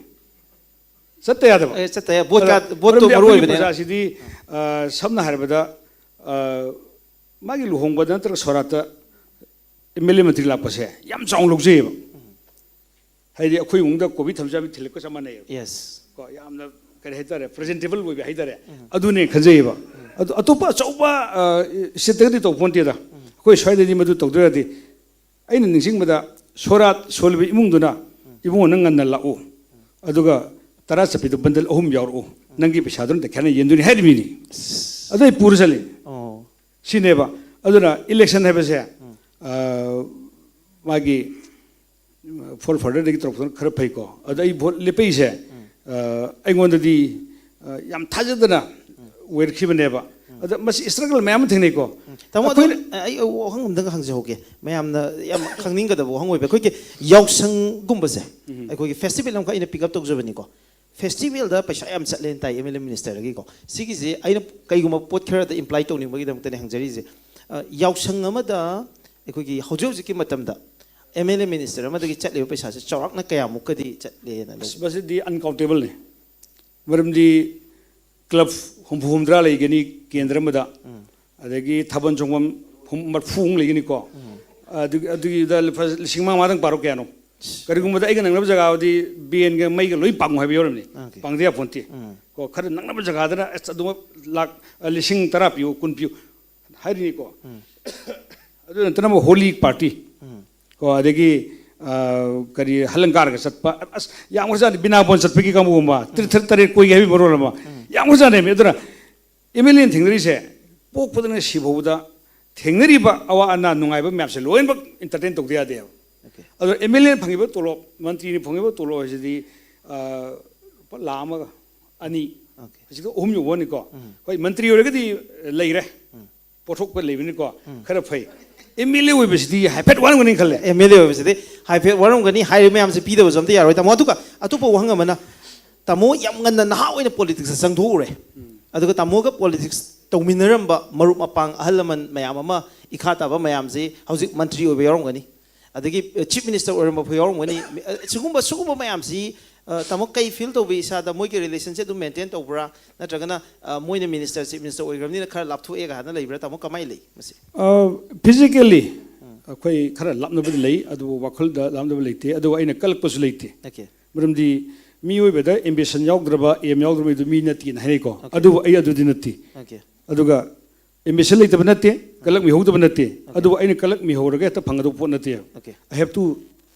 ꯆꯠꯇ ꯌꯥꯗꯕ꯫ ꯑꯦ, ꯆꯠꯇ ꯌꯥ-, ꯚꯣꯠ ꯑꯗ ꯀꯥ-, ꯚꯣꯠꯇꯣ ꯃꯔꯝꯗꯤ ꯃꯔꯨ ꯑꯩꯈꯣꯏꯒꯤ ꯑꯣꯏꯕꯅꯤꯅ꯫ ꯄ꯭ꯔꯖꯥꯁꯤꯗꯤ, ꯑ, ꯁꯝꯅ ꯍꯥꯏꯔꯕꯗ, ꯑ, ꯃꯥꯒꯤ ꯂꯨꯍꯣꯡꯕꯗ ꯅꯠꯇ꯭ꯔꯒ ꯁꯣꯔꯥꯠꯇ ꯑꯦꯝ ꯑꯦꯜ ꯑꯦ ꯃꯟꯇ꯭ꯔꯤ ꯂꯥꯛꯄꯁꯦ ꯌꯥꯝ ꯆꯥꯎꯅ ꯂꯧꯖꯩꯌꯦꯕ꯫ ꯍꯥꯏꯗꯤ ꯑꯩꯈꯣꯏ ꯏꯃꯨꯡꯗ ꯀꯣꯕꯤ ꯊꯝꯆꯥꯕꯤ ꯊꯤꯜꯂꯛꯄ ꯆꯞ ꯃꯥꯟꯅꯩꯌꯦꯕ꯫ Yes. ꯀꯣ, ꯌꯥꯝꯅ ꯀꯔꯤ ꯍꯥꯏꯇꯥꯔꯦ, ꯄ꯭ꯔꯖꯦꯟꯇꯦꯕꯜ ꯑꯣꯏꯕ ꯍꯥꯏꯇꯥꯔꯦ, ꯑꯗꯨꯅꯦ ꯈꯟꯖꯩꯌꯦꯕ꯫ ꯑꯗꯣ ꯑꯇꯣꯞꯄ ꯑꯆꯧꯕ, ꯑ, ꯁꯤꯠꯇꯒꯗꯤ ꯇꯧꯕ ꯅꯠꯇꯦꯗ꯫ ꯑꯩꯈꯣꯏ ꯁ꯭ꯋꯥꯏꯗꯗꯤ ꯃꯗꯨ ꯇꯧꯗ꯭ꯔꯒꯗꯤ, ꯑꯩꯅ ꯅꯤꯡꯁꯤꯡꯕꯗ ꯁꯣꯔꯥꯠ ꯁꯣꯜꯂꯤꯕ ꯏꯃꯨꯡꯗꯨꯅ, "ꯏꯕꯨꯡꯉꯣ, ꯅꯪ ꯉꯟꯅ ꯂꯥꯛꯎ, ꯑꯗꯨꯒ ꯇꯔꯥ ꯆꯠꯄꯤꯗꯣ ꯕꯟꯗꯜ ꯑꯍꯨꯝ ꯌꯥꯎꯔꯛꯎ, ꯅꯪꯒꯤ ꯄꯩꯁꯥꯗꯨꯅ ꯇꯈꯦꯜꯅ ꯌꯦꯟꯗꯣꯏꯅꯤ" ꯍꯥꯏꯔꯤꯃꯤꯅꯤ꯫ ꯑꯗꯨ ꯑꯩ ꯄꯨꯔ ꯆꯠꯂꯤ꯫ ꯑꯣ꯫ ꯁꯤꯅꯦꯕ꯫ ꯑꯗꯨꯅ ꯏꯂꯦꯛꯁꯟ ꯍꯥꯏꯕꯁꯦ, ꯑ, ꯃꯥꯒꯤ ꯐꯣꯔ ꯐꯥꯗꯔꯗꯒꯤ ꯇꯧꯔꯛꯄꯗꯨꯅ ꯈꯔ ꯐꯩꯀꯣ꯫ ꯑꯗ ꯑꯩ ꯚꯣꯠ ꯂꯦꯞꯄꯛꯏꯁꯦ, ꯑ, ꯑꯩꯉꯣꯟꯗꯗꯤ, ꯑ, ꯌꯥꯝ ꯊꯥꯖꯗꯅ ꯑꯣꯏꯔꯛꯈꯤꯕꯅꯦꯕ꯫ ꯑꯗ ꯃꯁꯤ ꯏꯁꯇ꯭ꯔꯒꯜ ꯃꯌꯥꯝ ꯑꯃ ꯊꯦꯡꯅꯩꯀꯣ꯫ ꯎꯝ꯫ ꯇꯥꯃꯣ, ꯑꯗꯨ ꯑꯩꯈꯣꯏꯅ ꯑꯩ ꯑꯩ ꯋꯥꯍꯪ ꯑꯝꯇꯪ ꯍꯪꯖꯍꯧꯒꯦ꯫ ꯃꯌꯥꯝꯅ ꯌꯥꯝ ꯈꯪꯅꯤꯡꯒꯗꯕ ꯋꯥꯍꯪ ꯑꯣꯏꯕ, ꯑꯩꯈꯣꯏꯒꯤ ꯌꯥꯎꯁꯪꯒꯨꯝꯕꯁꯦ, ꯎꯝ꯫ ꯑꯩꯈꯣꯏꯒꯤ ꯐꯦꯁꯇꯤꯚꯦꯜ ꯑꯃꯈꯛ ꯑꯩꯅ ꯄꯤꯛ ꯑꯞ ꯇꯧꯖꯕꯅꯤꯀꯣ꯫ ꯐꯦꯁꯇꯤꯚꯦꯜꯗ ꯄꯩꯁꯥ ꯌꯥꯝ ꯆꯠꯂꯦꯅ ꯇꯥꯏ ꯑꯦꯝ ꯑꯦꯜ ꯑꯦ ꯃꯤꯅꯤꯁꯇꯔꯗꯒꯤꯀꯣ꯫ ꯁꯤꯒꯤꯁꯦ ꯑꯩꯅ ꯀꯩꯒꯨꯝꯕ ꯄꯣꯠ ꯈꯔꯗ ꯏꯝꯄ꯭ꯂꯥꯏ ꯇꯧꯅꯤꯡꯕꯒꯤꯗꯃꯛꯇꯅꯦ ꯍꯪꯖꯔꯤꯁꯦ꯫ ꯑ, ꯌꯥꯎꯁꯪ ꯑꯃꯗ ꯑꯩꯈꯣꯏꯒꯤ ꯍꯧꯖꯤꯛ ꯍꯧꯖꯤꯛꯀꯤ ꯃꯇꯝꯗ ꯑꯦꯝ ꯑꯦꯜ ꯑꯦ ꯃꯤꯅꯤꯁꯇꯔ ꯑꯃꯗꯒꯤ ꯆꯠꯂꯤꯕ ꯄꯩꯁꯥꯁꯦ ꯆꯥꯎꯔꯥꯛꯅ ꯀꯌꯥꯃꯨꯛꯀꯗꯤ ꯆꯠꯂꯦꯅ ꯑꯁ, ꯂꯧꯕꯤ? ꯃꯁꯤꯗꯤ ꯑꯟꯀꯥꯎꯟꯇꯦꯕꯜꯅꯤ꯫ ꯃꯔꯝꯗꯤ ꯀ꯭ꯂꯕ ꯍꯨꯝꯐꯨ ꯍꯨꯝꯗ꯭ꯔꯥ ꯂꯩꯒꯅꯤ ꯀꯦꯟꯗ꯭ꯔ ꯑꯃꯗ, ꯎꯝ꯫ ꯑꯗꯒꯤ ꯊꯥꯕꯜ ꯆꯣꯡꯐꯝ ꯍꯨꯝ-, ꯃꯔꯐꯨꯃꯨꯛ ꯂꯩꯒꯅꯤꯀꯣ꯫ ꯎꯝ꯫ ꯑꯗꯨꯒꯤ, ꯑꯗꯨꯒꯤꯗ ꯂꯨꯄꯥ ꯂꯤꯁꯤꯡ ꯃꯉꯥ ꯃꯉꯥꯗꯪ ꯄꯥꯔꯣ ꯀꯌꯥꯅꯣ? ꯀꯔꯤꯒꯨꯝꯕꯗ ꯑꯩꯒ ꯅꯪꯅꯕ ꯖꯒꯥꯗꯤ ꯕꯦꯟꯒ ꯃꯩꯒ ꯂꯣꯏ ꯄꯥꯡꯉꯨ ꯍꯥꯏꯕ ꯌꯥꯎꯔꯝꯅꯤ꯫ ꯑꯣꯀꯦ꯫ ꯄꯥꯡꯗ ꯌꯥꯄꯣꯟꯇꯦ꯫ ꯎꯝ꯫ ꯀꯣ, ꯈꯔ ꯅꯛꯅꯕ ꯖꯒꯥꯗꯅ ꯑꯁ ꯑꯗꯨꯃꯛ ꯂꯥꯛ, ꯑ, ꯂꯤꯁꯤꯡ ꯇꯔꯥ ꯄꯤꯌꯨ, ꯀꯨꯟ ꯄꯤꯌꯨ ꯍꯥꯏꯔꯤꯅꯤꯀꯣ꯫ ꯎꯝ꯫ ꯑꯗꯨ ꯅꯠꯇꯅ ꯑꯃꯨꯛ ꯍꯣꯂꯤ ꯄꯥꯔꯇꯤ꯫ ꯎꯝ꯫ ꯀꯣ, ꯑꯗꯒꯤ, ꯑ, ꯀꯔꯤ, ꯍꯂꯪꯀꯥꯔꯒ ꯆꯠꯄ, ꯑꯁ, ꯌꯥꯝꯈ꯭ꯔꯖꯥꯠꯅꯤ꯫ ꯕꯤꯅꯥꯄꯣꯟ ꯆꯠꯄꯒꯤ ꯀꯥꯡꯕꯨꯒꯨꯝꯕ, ꯎꯝ꯫ ꯇꯔꯦꯠ ꯇꯔꯦꯠ ꯀꯣꯏꯒꯦ ꯍꯥꯏꯕꯒꯤ ꯃꯔꯣꯜ ꯑꯃ꯫ ꯎꯝ꯫ ꯌꯥꯝꯈ꯭ꯔꯖꯥꯠꯅꯦꯃꯤ꯫ ꯑꯗꯨꯅ ꯑꯦꯝ ꯑꯦꯜ ꯑꯦꯅ ꯊꯦꯡꯅꯔꯤꯁꯦ, ꯄꯣꯛꯄꯗꯒꯤꯅ ꯁꯤꯐꯥꯎꯕꯗ ꯊꯦꯡꯅꯔꯤꯕ ꯑꯋꯥ ꯑꯅꯥ ꯅꯨꯡꯉꯥꯏꯕ ꯃꯌꯥꯝꯁꯦ ꯂꯣꯏꯅꯃꯛ ꯏꯟꯇꯔꯇꯦꯟ ꯇꯧꯗ ꯌꯥꯗꯦꯕ꯫ ꯑꯣꯀꯦ꯫ ꯑꯗꯣ ꯑꯦꯝ ꯑꯦꯜ ꯑꯦꯅ ꯐꯪꯉꯤꯕ ꯇꯣꯂꯣꯞ, ꯃꯟꯇ꯭ꯔꯤꯅ ꯐꯪꯉꯤꯕ ꯇꯣꯂꯣꯞ ꯍꯥꯏꯁꯤꯗꯤ, ꯑ, ꯂꯨꯄꯥ ꯂꯥꯈ ꯑꯃꯒ ꯑꯅꯤ, ꯑꯣꯀꯦ꯫ ꯍꯧꯖꯤꯛꯇ ꯑꯍꯨꯝ ꯌꯧꯕꯅꯤꯀꯣ꯫ ꯎꯝ꯫ ꯍꯣꯏ, ꯃꯟꯇ꯭ꯔꯤ ꯑꯣꯏꯔꯒꯗꯤ ꯂꯩꯔꯦ꯫ ꯎꯝ꯫ ꯄꯣꯠꯊꯣꯛꯄ ꯂꯩꯕꯅꯤꯀꯣ꯫ ꯎꯝ꯫ ꯈꯔ ꯐꯩ꯫ ꯑꯦꯝ ꯑꯦꯜ ꯑꯦ ꯑꯣꯏꯕꯁꯤꯗꯤ ꯍꯥꯏꯐꯦꯠ ꯋꯥꯔꯝꯒꯅꯤ ꯈꯜꯂꯦ꯫ ꯑꯦꯝ ꯑꯦꯜ ꯑꯦ ꯑꯣꯏꯕꯁꯤꯗꯤ ꯍꯥꯏꯐꯦꯠ ꯋꯥꯔꯝꯒꯅꯤ ꯍꯥꯏꯔꯤꯕ ꯃꯌꯥꯝꯁꯦ ꯄꯤꯗꯕꯁꯨ ꯑꯝꯇ ꯌꯥꯔꯣꯏ꯫ ꯇꯥꯃꯣ, ꯑꯗꯨꯒ ꯑꯇꯣꯞꯄ ꯋꯥꯍꯪ ꯑꯃꯅ, ꯇꯥꯃꯣ ꯌꯥꯝ ꯉꯟꯅ ꯅꯍꯥ ꯑꯣꯏꯅ ꯄꯣꯂꯤꯇꯤꯛꯁꯇ ꯆꯪꯊꯣꯛꯎꯔꯦ꯫ ꯎꯝ꯫ ꯑꯗꯨꯒ ꯇꯥꯃꯣꯒ ꯄꯣꯂꯤꯇꯤꯛꯁ ꯇꯧꯃꯤꯟꯅꯔꯝꯕ ꯃꯔꯨꯞ ꯃꯄꯥꯡ, ꯑꯍꯜ ꯂꯃꯟ ꯃꯌꯥꯝ ꯑꯃ, ꯏꯈꯥ ꯇꯥꯕ ꯃꯌꯥꯝꯁꯤ ꯍꯧꯖꯤꯛ ꯃꯟꯇ꯭ꯔꯤ ꯑꯣꯏꯕ ꯌꯥꯎꯔꯝꯒꯅꯤ꯫ ꯑꯗꯒꯤ, ꯑ, ꯆꯤꯐ ꯃꯤꯅꯤꯁꯇꯔ ꯑꯣꯏꯔꯝꯕ ꯐꯥꯎ ꯌꯥꯎꯔꯝꯒꯅꯤ꯫ ꯑ, ꯁꯤꯒꯨꯝꯕ, ꯁꯤꯒꯨꯝꯕ ꯃꯌꯥꯝꯁꯤ, ꯑ, ꯇꯥꯃꯣ, ꯀꯩ ꯐꯤꯜ ꯇꯧꯕꯤ ꯏꯁꯥꯗ? ꯃꯣꯏꯒꯤ ꯔꯤꯂꯦꯁꯟꯁꯤꯞ ꯑꯗꯨꯝ ꯃꯦꯟꯇꯦꯟ ꯇꯧꯕ꯭ꯔꯥ? ꯅꯠꯇ꯭ꯔꯒꯅ, ꯑ, ꯃꯣꯏꯅ ꯃꯤꯅꯤꯁꯇꯔ, ꯆꯤꯐ ꯃꯤꯅꯤꯁꯇꯔ ꯑꯣꯏꯈ꯭ꯔꯕꯅꯤꯅ ꯈꯔ ꯂꯥꯞꯊꯣꯛꯑꯦꯒ ꯍꯥꯏꯅ ꯂꯩꯕ꯭ꯔꯥ? ꯇꯥꯃꯣ, ꯀꯃꯥꯏꯅ ꯂꯩ ꯃꯁꯤ? ꯑ, ꯐꯤꯖꯤꯀꯦꯜꯂꯤ ꯎꯝ꯫ ꯑꯩꯈꯣꯏ ꯈꯔ ꯂꯥꯞꯅꯕꯗꯤ ꯂꯩ, ꯑꯗꯨꯕꯨ ꯋꯥꯈꯜꯗ ꯂꯥꯞꯅꯕ ꯂꯩꯇꯦ, ꯑꯗꯨꯕꯨ ꯑꯩꯅ ꯀꯜꯂꯛꯄꯁꯨ ꯂꯩꯇꯦ꯫ ꯑꯣꯀꯦ꯫ ꯃꯔꯝꯗꯤ ꯃꯤꯑꯣꯏꯕꯗ ꯑꯦꯝꯕꯤꯁꯟ ꯌꯥꯎꯗ꯭ꯔꯕ, ꯑꯦꯝ ꯌꯥꯎꯗ꯭ꯔꯕ ꯃꯤꯗꯨ ꯃꯤ ꯅꯠꯇꯦꯅ ꯍꯥꯏꯅꯩꯀꯣ꯫ ꯑꯣꯀꯦ꯫ ꯑꯗꯨꯕꯨ ꯑꯩ ꯑꯗꯨꯗꯤ ꯅꯠꯇꯦ꯫ ꯑꯣꯀꯦ꯫ ꯑꯗꯨꯒ ꯑꯦꯝꯕꯤꯁꯟ ꯂꯩꯇꯕ ꯅꯠꯇꯦ, ꯀꯂꯛꯃꯤ ꯍꯧꯗꯕ ꯅꯠꯇꯦ꯫ ꯑꯗꯨꯕꯨ ꯑꯩꯅ ꯀꯂꯛꯃꯤ ꯍꯧꯔꯒ ꯍꯦꯛꯇ ꯐꯪꯒꯗꯧꯕ ꯄꯣꯠ ꯅꯠꯇꯦꯕ꯫ Okay. I have to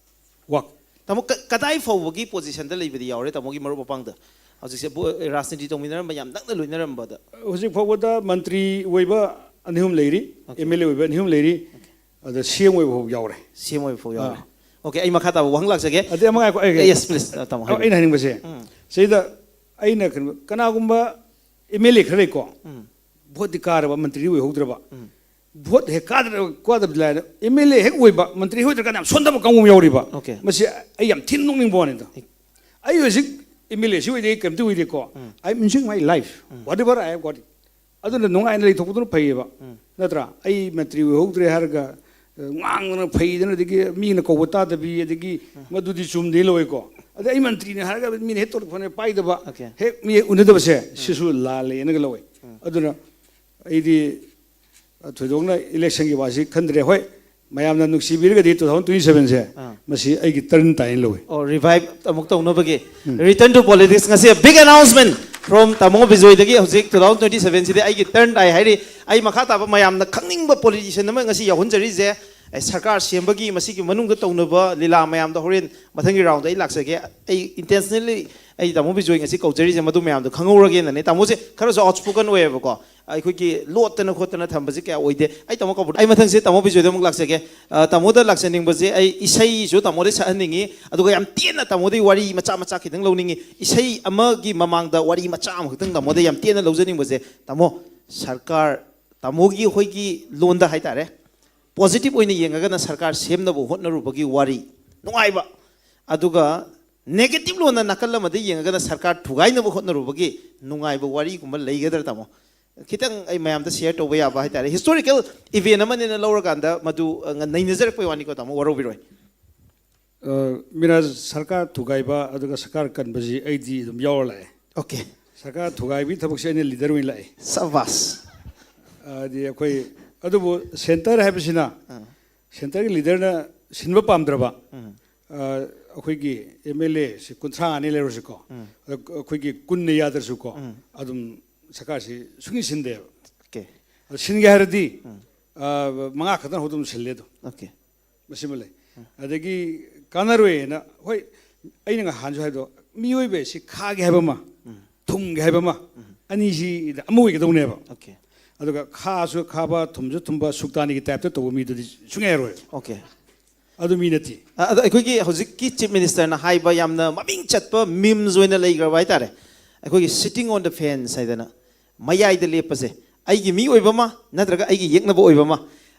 work. ꯇꯥꯃꯣ, ꯀ- ꯀꯗꯥꯏ ꯐꯥꯎꯕꯒꯤ ꯄꯣꯖꯤꯁꯟꯗ ꯂꯩꯕꯗꯤ ꯌꯥꯎꯔꯦ ꯇꯥꯃꯣꯒꯤ ꯃꯔꯨꯞ ꯃꯄꯥꯡꯗ? ꯍꯧꯖꯤꯛꯁꯦ ꯕꯣ- ꯔꯥꯖꯅꯤꯇꯤ ꯇꯧꯃꯤꯟꯅꯔꯝꯕ, ꯌꯥꯝ ꯅꯛꯅ ꯂꯣꯏꯅꯔꯝꯕꯗ꯫ ꯍꯧꯖꯤꯛ ꯐꯥꯎꯕꯗ ꯃꯟꯇ꯭ꯔꯤ ꯑꯣꯏꯕ ꯑꯅꯤ ꯑꯍꯨꯝ ꯂꯩꯔꯤ, Okay. ꯑꯦꯝ ꯑꯦꯜ ꯑꯦ ꯑꯣꯏꯕ ꯑꯅꯤ ꯑꯍꯨꯝ ꯂꯩꯔꯤ, ꯑꯗ ꯁꯤ ꯑꯦꯝ ꯑꯣꯏꯕ ꯐꯥꯎ ꯌꯥꯎꯔꯦ꯫ ꯁꯤ ꯑꯦꯝ ꯑꯣꯏꯕ ꯐꯥꯎ ꯌꯥꯎꯔꯦ꯫ Okay, ꯑꯩ ꯃꯈꯥ ꯇꯥꯕ ꯋꯥꯍꯪ ꯂꯥꯛꯆꯒꯦ꯫ ꯑꯗꯩ ꯑꯃ ꯉꯥꯏꯈꯣ, ꯑꯩ- Yes, please. ꯑ, ꯇꯥꯃꯣ, ꯍꯥꯏꯕꯤꯌꯨ꯫ ꯑꯩꯅ ꯍꯥꯏꯅꯤꯡꯕꯁꯦ, ꯎꯝ. ꯁꯤꯗ ꯑꯩꯅ ꯀꯩꯅꯣ, ꯀꯅꯥꯒꯨꯝꯕ ꯑꯦꯝ ꯑꯦꯜ ꯑꯦ ꯈꯔ ꯂꯩꯀꯣ, ꯎꯝ. ꯚꯣꯠꯇꯤ ꯀꯥꯔꯕ, ꯃꯟꯇ꯭ꯔꯤ ꯑꯣꯏꯍꯧꯗ꯭ꯔꯕ, ꯎꯝ. ꯚꯣꯠ ꯍꯦꯛ ꯀꯥꯗ꯭ꯔ ꯀꯥꯗꯕꯗꯤ ꯂꯥꯏꯔꯗ, ꯑꯦꯝ ꯑꯦꯜ ꯑꯦ ꯍꯦꯛ ꯑꯣꯏꯕ, ꯃꯟꯇ꯭ꯔꯤ ꯑꯣꯏꯗ꯭ꯔꯀꯥꯟꯗ ꯌꯥꯝ ꯁꯣꯟꯊꯕ ꯀꯥꯡꯕꯨ ꯑꯃ ꯌꯥꯎꯔꯤꯕ꯫ Okay. ꯃꯁꯤ ꯑꯩ ꯌꯥꯝ ꯊꯤꯅ ꯅꯣꯛꯅꯤꯡꯕ ꯋꯥꯅꯤꯗ꯫ ꯑꯩ ꯍꯧꯖꯤꯛ ꯑꯦꯝ ꯑꯦꯜ ꯑꯦ ꯁꯤ ꯑꯣꯏꯗꯦ, ꯀꯩꯝꯇ ꯑꯣꯏꯗꯦꯀꯣ꯫ ꯎꯝ. I am enjoying my life, whatever I have got it. ꯑꯗꯨꯅ ꯅꯨꯡꯉꯥꯏꯅ ꯂꯩꯊꯣꯛꯄꯗꯨꯅ ꯐꯩꯌꯦꯕ, ꯎꯝ. ꯅꯠꯇ꯭ꯔꯥ? ꯑꯩ ꯃꯟꯇ꯭ꯔꯤ ꯑꯣꯏꯍꯧꯗ꯭ꯔꯦ ꯍꯥꯏꯔꯒ, ꯑ, ꯉꯥꯡꯗꯅ ꯐꯩꯗꯅ, ꯑꯗꯒꯤ ꯃꯤꯅ ꯀꯧꯕ ꯇꯥꯗꯕꯤ, ꯑꯗꯒꯤ ꯃꯗꯨꯗꯤ ꯆꯨꯝꯗꯦ ꯂꯧꯋꯦꯀꯣ꯫ ꯑꯗꯩ ꯑꯩ ꯃꯟꯇ꯭ꯔꯤꯅꯦ ꯍꯥꯏꯔꯒ ꯃꯤꯅ ꯍꯦꯛ ꯇꯧꯔꯛꯄꯅꯦ ꯄꯥꯏꯗꯕ, Okay. ꯍꯦꯛ ꯃꯤ ꯍꯦꯛ ꯎꯅꯗꯕꯁꯦ, ꯁꯤꯁꯨ ꯂꯥꯜꯂꯦꯅꯒ ꯂꯧꯋꯦ꯫ ꯑꯗꯨꯅ ꯑꯩꯗꯤ, ꯑ, ꯊꯣꯏꯗꯣꯛꯅ ꯏꯂꯦꯛꯁꯟꯒꯤ ꯋꯥꯁꯤ ꯈꯟꯗ꯭ꯔꯦ꯫ ꯍꯣꯏ, ꯃꯌꯥꯝꯅ ꯅꯨꯡꯁꯤꯕꯤꯔꯒꯗꯤ two thousand twenty seven ꯁꯦ, ꯑꯥ. ꯃꯁꯤ ꯑꯩꯒꯤ turn ꯇꯥꯏꯅ ꯂꯧꯋꯦ꯫ ꯑꯣ, revive ꯑꯃꯨꯛ ꯇꯧꯅꯕꯒꯤ, return to politics, ꯉꯁꯤ big announcement from ꯇꯥꯃꯣ ꯕꯤꯖꯣꯏꯗꯒꯤ꯫ ꯍꯧꯖꯤꯛ two thousand twenty seven ꯁꯤꯗꯤ ꯑꯩꯒꯤ turn ꯇꯥꯏ ꯍꯥꯏꯔꯤ꯫ ꯑꯩ ꯃꯈꯥ ꯇꯥꯕ ꯃꯌꯥꯝꯅ ꯈꯪꯅꯤꯡꯕ politician ꯑꯃ ꯉꯁꯤ ꯌꯥꯎꯍꯟꯖꯔꯤꯁꯦ, ꯑꯩ ꯁꯔꯀꯥꯔ ꯁꯦꯝꯕꯒꯤ ꯃꯁꯤꯒꯤ ꯃꯅꯨꯡꯗ ꯇꯧꯅꯕ ꯂꯤꯂꯥ ꯃꯌꯥꯝꯗꯣ ꯍꯣꯔꯦꯟ ꯃꯊꯪꯒꯤ round ꯑꯩ ꯂꯥꯛꯆꯒꯦ꯫ ꯑꯩ intentionally ꯑꯩ ꯇꯥꯃꯣ ꯕꯤꯖꯣꯏ ꯉꯁꯤ ꯀꯧꯖꯔꯤꯁꯦ ꯃꯗꯨ ꯃꯌꯥꯝꯗꯣ ꯈꯪꯍꯧꯔꯒꯦꯅꯅꯦ꯫ ꯇꯥꯃꯣꯁꯦ ꯈꯔꯁꯨ outspoken ꯑꯣꯏꯌꯦꯕꯀꯣ, ꯑꯩꯈꯣꯏꯒꯤ ꯂꯣꯠꯇꯅ ꯈꯣꯠꯇꯅ ꯊꯝꯕꯁꯦ ꯀꯌꯥ ꯑꯣꯏꯗꯦ꯫ ꯑꯩ ꯇꯥꯃꯣ ꯀꯧꯕ-, ꯑꯩ ꯃꯊꯪꯁꯦ ꯇꯥꯃꯣ ꯕꯤꯖꯣꯏꯗ ꯑꯃꯨꯛ ꯂꯥꯛꯆꯒꯦ꯫ ꯑ, ꯇꯥꯃꯣꯗ ꯂꯥꯛꯆꯅꯤꯡꯕꯁꯦ, ꯑꯩ ꯏꯁꯩꯁꯨ ꯇꯥꯃꯣꯗꯩ ꯁꯛꯍꯟꯅꯤꯡꯉꯤ, ꯑꯗꯨꯒ ꯌꯥꯝ ꯇꯦꯟꯅ ꯇꯥꯃꯣꯗꯩ ꯋꯥꯔꯤ ꯃꯆꯥ ꯃꯆꯥ ꯈꯤꯇꯪ ꯂꯧꯅꯤꯡꯉꯤ꯫ ꯏꯁꯩ ꯑꯃꯒꯤ ꯃꯃꯥꯡꯗ ꯋꯥꯔꯤ ꯃꯆꯥ ꯑꯃꯈꯛꯇꯪ ꯇꯥꯃꯣꯗ ꯌꯥꯝ ꯇꯦꯟꯅ ꯂꯧꯖꯅꯤꯡꯕꯁꯦ, ꯇꯥꯃꯣ, ꯁꯔꯀꯥꯔ, ꯇꯥꯃꯣꯒꯤ ꯑꯩꯈꯣꯏꯒꯤ ꯂꯣꯟꯗ ꯍꯥꯏꯇꯥꯔꯦ, positive ꯑꯣꯏꯅ ꯌꯦꯡꯉꯒꯅ ꯁꯔꯀꯥꯔ ꯁꯦꯝꯅꯕ ꯍꯣꯠꯅꯔꯨꯕꯒꯤ ꯋꯥꯔꯤ ꯅꯨꯡꯉꯥꯏꯕ, ꯑꯗꯨꯒ negative ꯂꯣꯟꯅ ꯅꯥꯀꯜ ꯑꯃꯗ ꯌꯦꯡꯉꯒꯅ ꯁꯔꯀꯥꯔ ꯊꯨꯒꯥꯏꯅꯕ ꯍꯣꯠꯅꯔꯨꯕꯒꯤ ꯅꯨꯡꯉꯥꯏꯕ ꯋꯥꯔꯤꯒꯨꯝꯕ ꯂꯩꯒꯗ꯭ꯔꯥ ꯇꯥꯃꯣ? ꯈꯤꯇꯪ ꯑꯩ ꯃꯌꯥꯝꯗ share ꯇꯧꯕ ꯌꯥꯕ ꯍꯥꯏꯇꯥꯔꯦ, historical event ꯑꯃꯅꯦꯅ ꯂꯧꯔꯀꯥꯟꯗ ꯃꯗꯨ, ꯑ, ꯅꯩꯅꯖꯔꯛꯄꯩ ꯋꯥꯅꯤꯀꯣ ꯇꯥꯃꯣ, ꯋꯥꯔꯧꯕꯤꯔꯣꯏ꯫ ꯑ, ꯃꯤꯔꯥꯖ, ꯁꯔꯀꯥꯔ ꯊꯨꯒꯥꯏꯕ ꯑꯗꯨꯒ ꯁꯔꯀꯥꯔ ꯀꯟꯕꯁꯤ ꯑꯩꯗꯤ ꯑꯗꯨꯝ ꯌꯥꯎꯔ ꯂꯥꯛꯑꯦ꯫ Okay. ꯁꯔꯀꯥꯔ ꯊꯨꯒꯥꯏꯕꯒꯤ ꯊꯕꯛꯁꯦ ꯑꯩꯅ leader ꯑꯣꯏꯅ ꯂꯥꯛꯑꯦ꯫ ꯁꯕꯥꯁ꯫ ꯍꯥꯏꯗꯤ ꯑꯩꯈꯣꯏ, ꯑꯗꯨꯕꯨ centre ꯍꯥꯏꯕꯁꯤꯅ, ꯑꯥ. centreꯒꯤ leaderꯅ ꯁꯤꯟꯕ ꯄꯥꯝꯗ꯭ꯔꯕ, ꯎꯝ. ꯑ, ꯑꯩꯈꯣꯏꯒꯤ ꯑꯦꯝ ꯑꯦꯜ ꯑꯦꯁꯤ ꯀꯨꯟꯊ꯭ꯔꯥ ꯉꯥꯅꯤ ꯂꯩꯔꯨꯁꯤꯀꯣ, ꯎꯝ. ꯑꯗ ꯑꯩꯈꯣꯏꯒꯤ ꯀꯨꯟꯅ ꯌꯥꯗ꯭ꯔꯁꯨꯀꯣ, ꯎꯝ. ꯑꯗꯨꯝ ꯁꯔꯀꯥꯔꯁꯤ ꯁꯨꯡꯁꯤꯟ ꯁꯤꯟꯗꯦꯕ꯫ Okay. ꯁꯤꯟꯒꯦ ꯍꯥꯏꯔꯗꯤ, ꯑ, ꯃꯉꯥ ꯈꯛꯇꯅ ꯍꯧꯗꯝ ꯁꯤꯜꯂꯦ ꯑꯗꯣ꯫ ꯑꯣꯀꯦ꯫ ꯃꯁꯤꯃ ꯂꯩ꯫ ꯑꯗꯒꯤ ꯀꯥꯟꯅꯔꯣꯏꯅ, ꯍꯣꯏ, ꯑꯩꯅ ꯉꯍꯥꯟꯁꯨ ꯍꯥꯏꯗꯣ, ꯃꯤꯑꯣꯏꯕ ꯑꯁꯤ ꯈꯥꯒꯦ ꯍꯥꯏꯕ ꯑꯃ, ꯊꯨꯝꯒꯦ ꯍꯥꯏꯕ ꯑꯃ, ꯑꯅꯤꯁꯤꯗ ꯑꯃ ꯑꯣꯏꯒꯗꯧꯅꯦꯕ꯫ ꯑꯣꯀꯦ꯫ ꯑꯗꯨꯒ ꯈꯥꯁꯨ ꯈꯥꯕ, ꯊꯨꯝꯁꯨ ꯊꯨꯝꯕ, ꯁꯨꯛꯇꯥꯅꯤꯒꯤ ꯇꯥꯏꯞꯇ ꯇꯧꯕ ꯃꯤꯗꯨꯗꯤ ꯁꯨꯡꯌꯥ ꯌꯥꯔꯣꯏ꯫ ꯑꯣꯀꯦ꯫ ꯑꯗꯨ ꯃꯤ ꯅꯠꯇꯦ꯫ ꯑ, ꯑꯗꯣ ꯑꯩꯈꯣꯏꯒꯤ ꯍꯧꯖꯤꯛꯀꯤ ꯆꯤꯐ ꯃꯤꯅꯤꯁꯇꯔꯅ ꯍꯥꯏꯕ ꯌꯥꯝꯅ ꯃꯃꯤꯡ ꯆꯠꯄ ꯃꯤꯝꯁ ꯑꯣꯏꯅ ꯂꯩꯈ꯭ꯔꯕ ꯍꯥꯏꯇꯥꯔꯦ, ꯑꯩꯈꯣꯏꯒꯤ sitting on the fence ꯍꯥꯏꯗꯅ, ꯃꯌꯥꯏꯗ ꯂꯦꯞꯄꯁꯦ, ꯑꯩꯒꯤ ꯃꯤ ꯑꯣꯏꯕ ꯑꯃ ꯅꯠꯇ꯭ꯔꯒ ꯑꯩꯒꯤ ꯌꯦꯛꯅꯕ ꯑꯣꯏꯕ ꯑꯃ,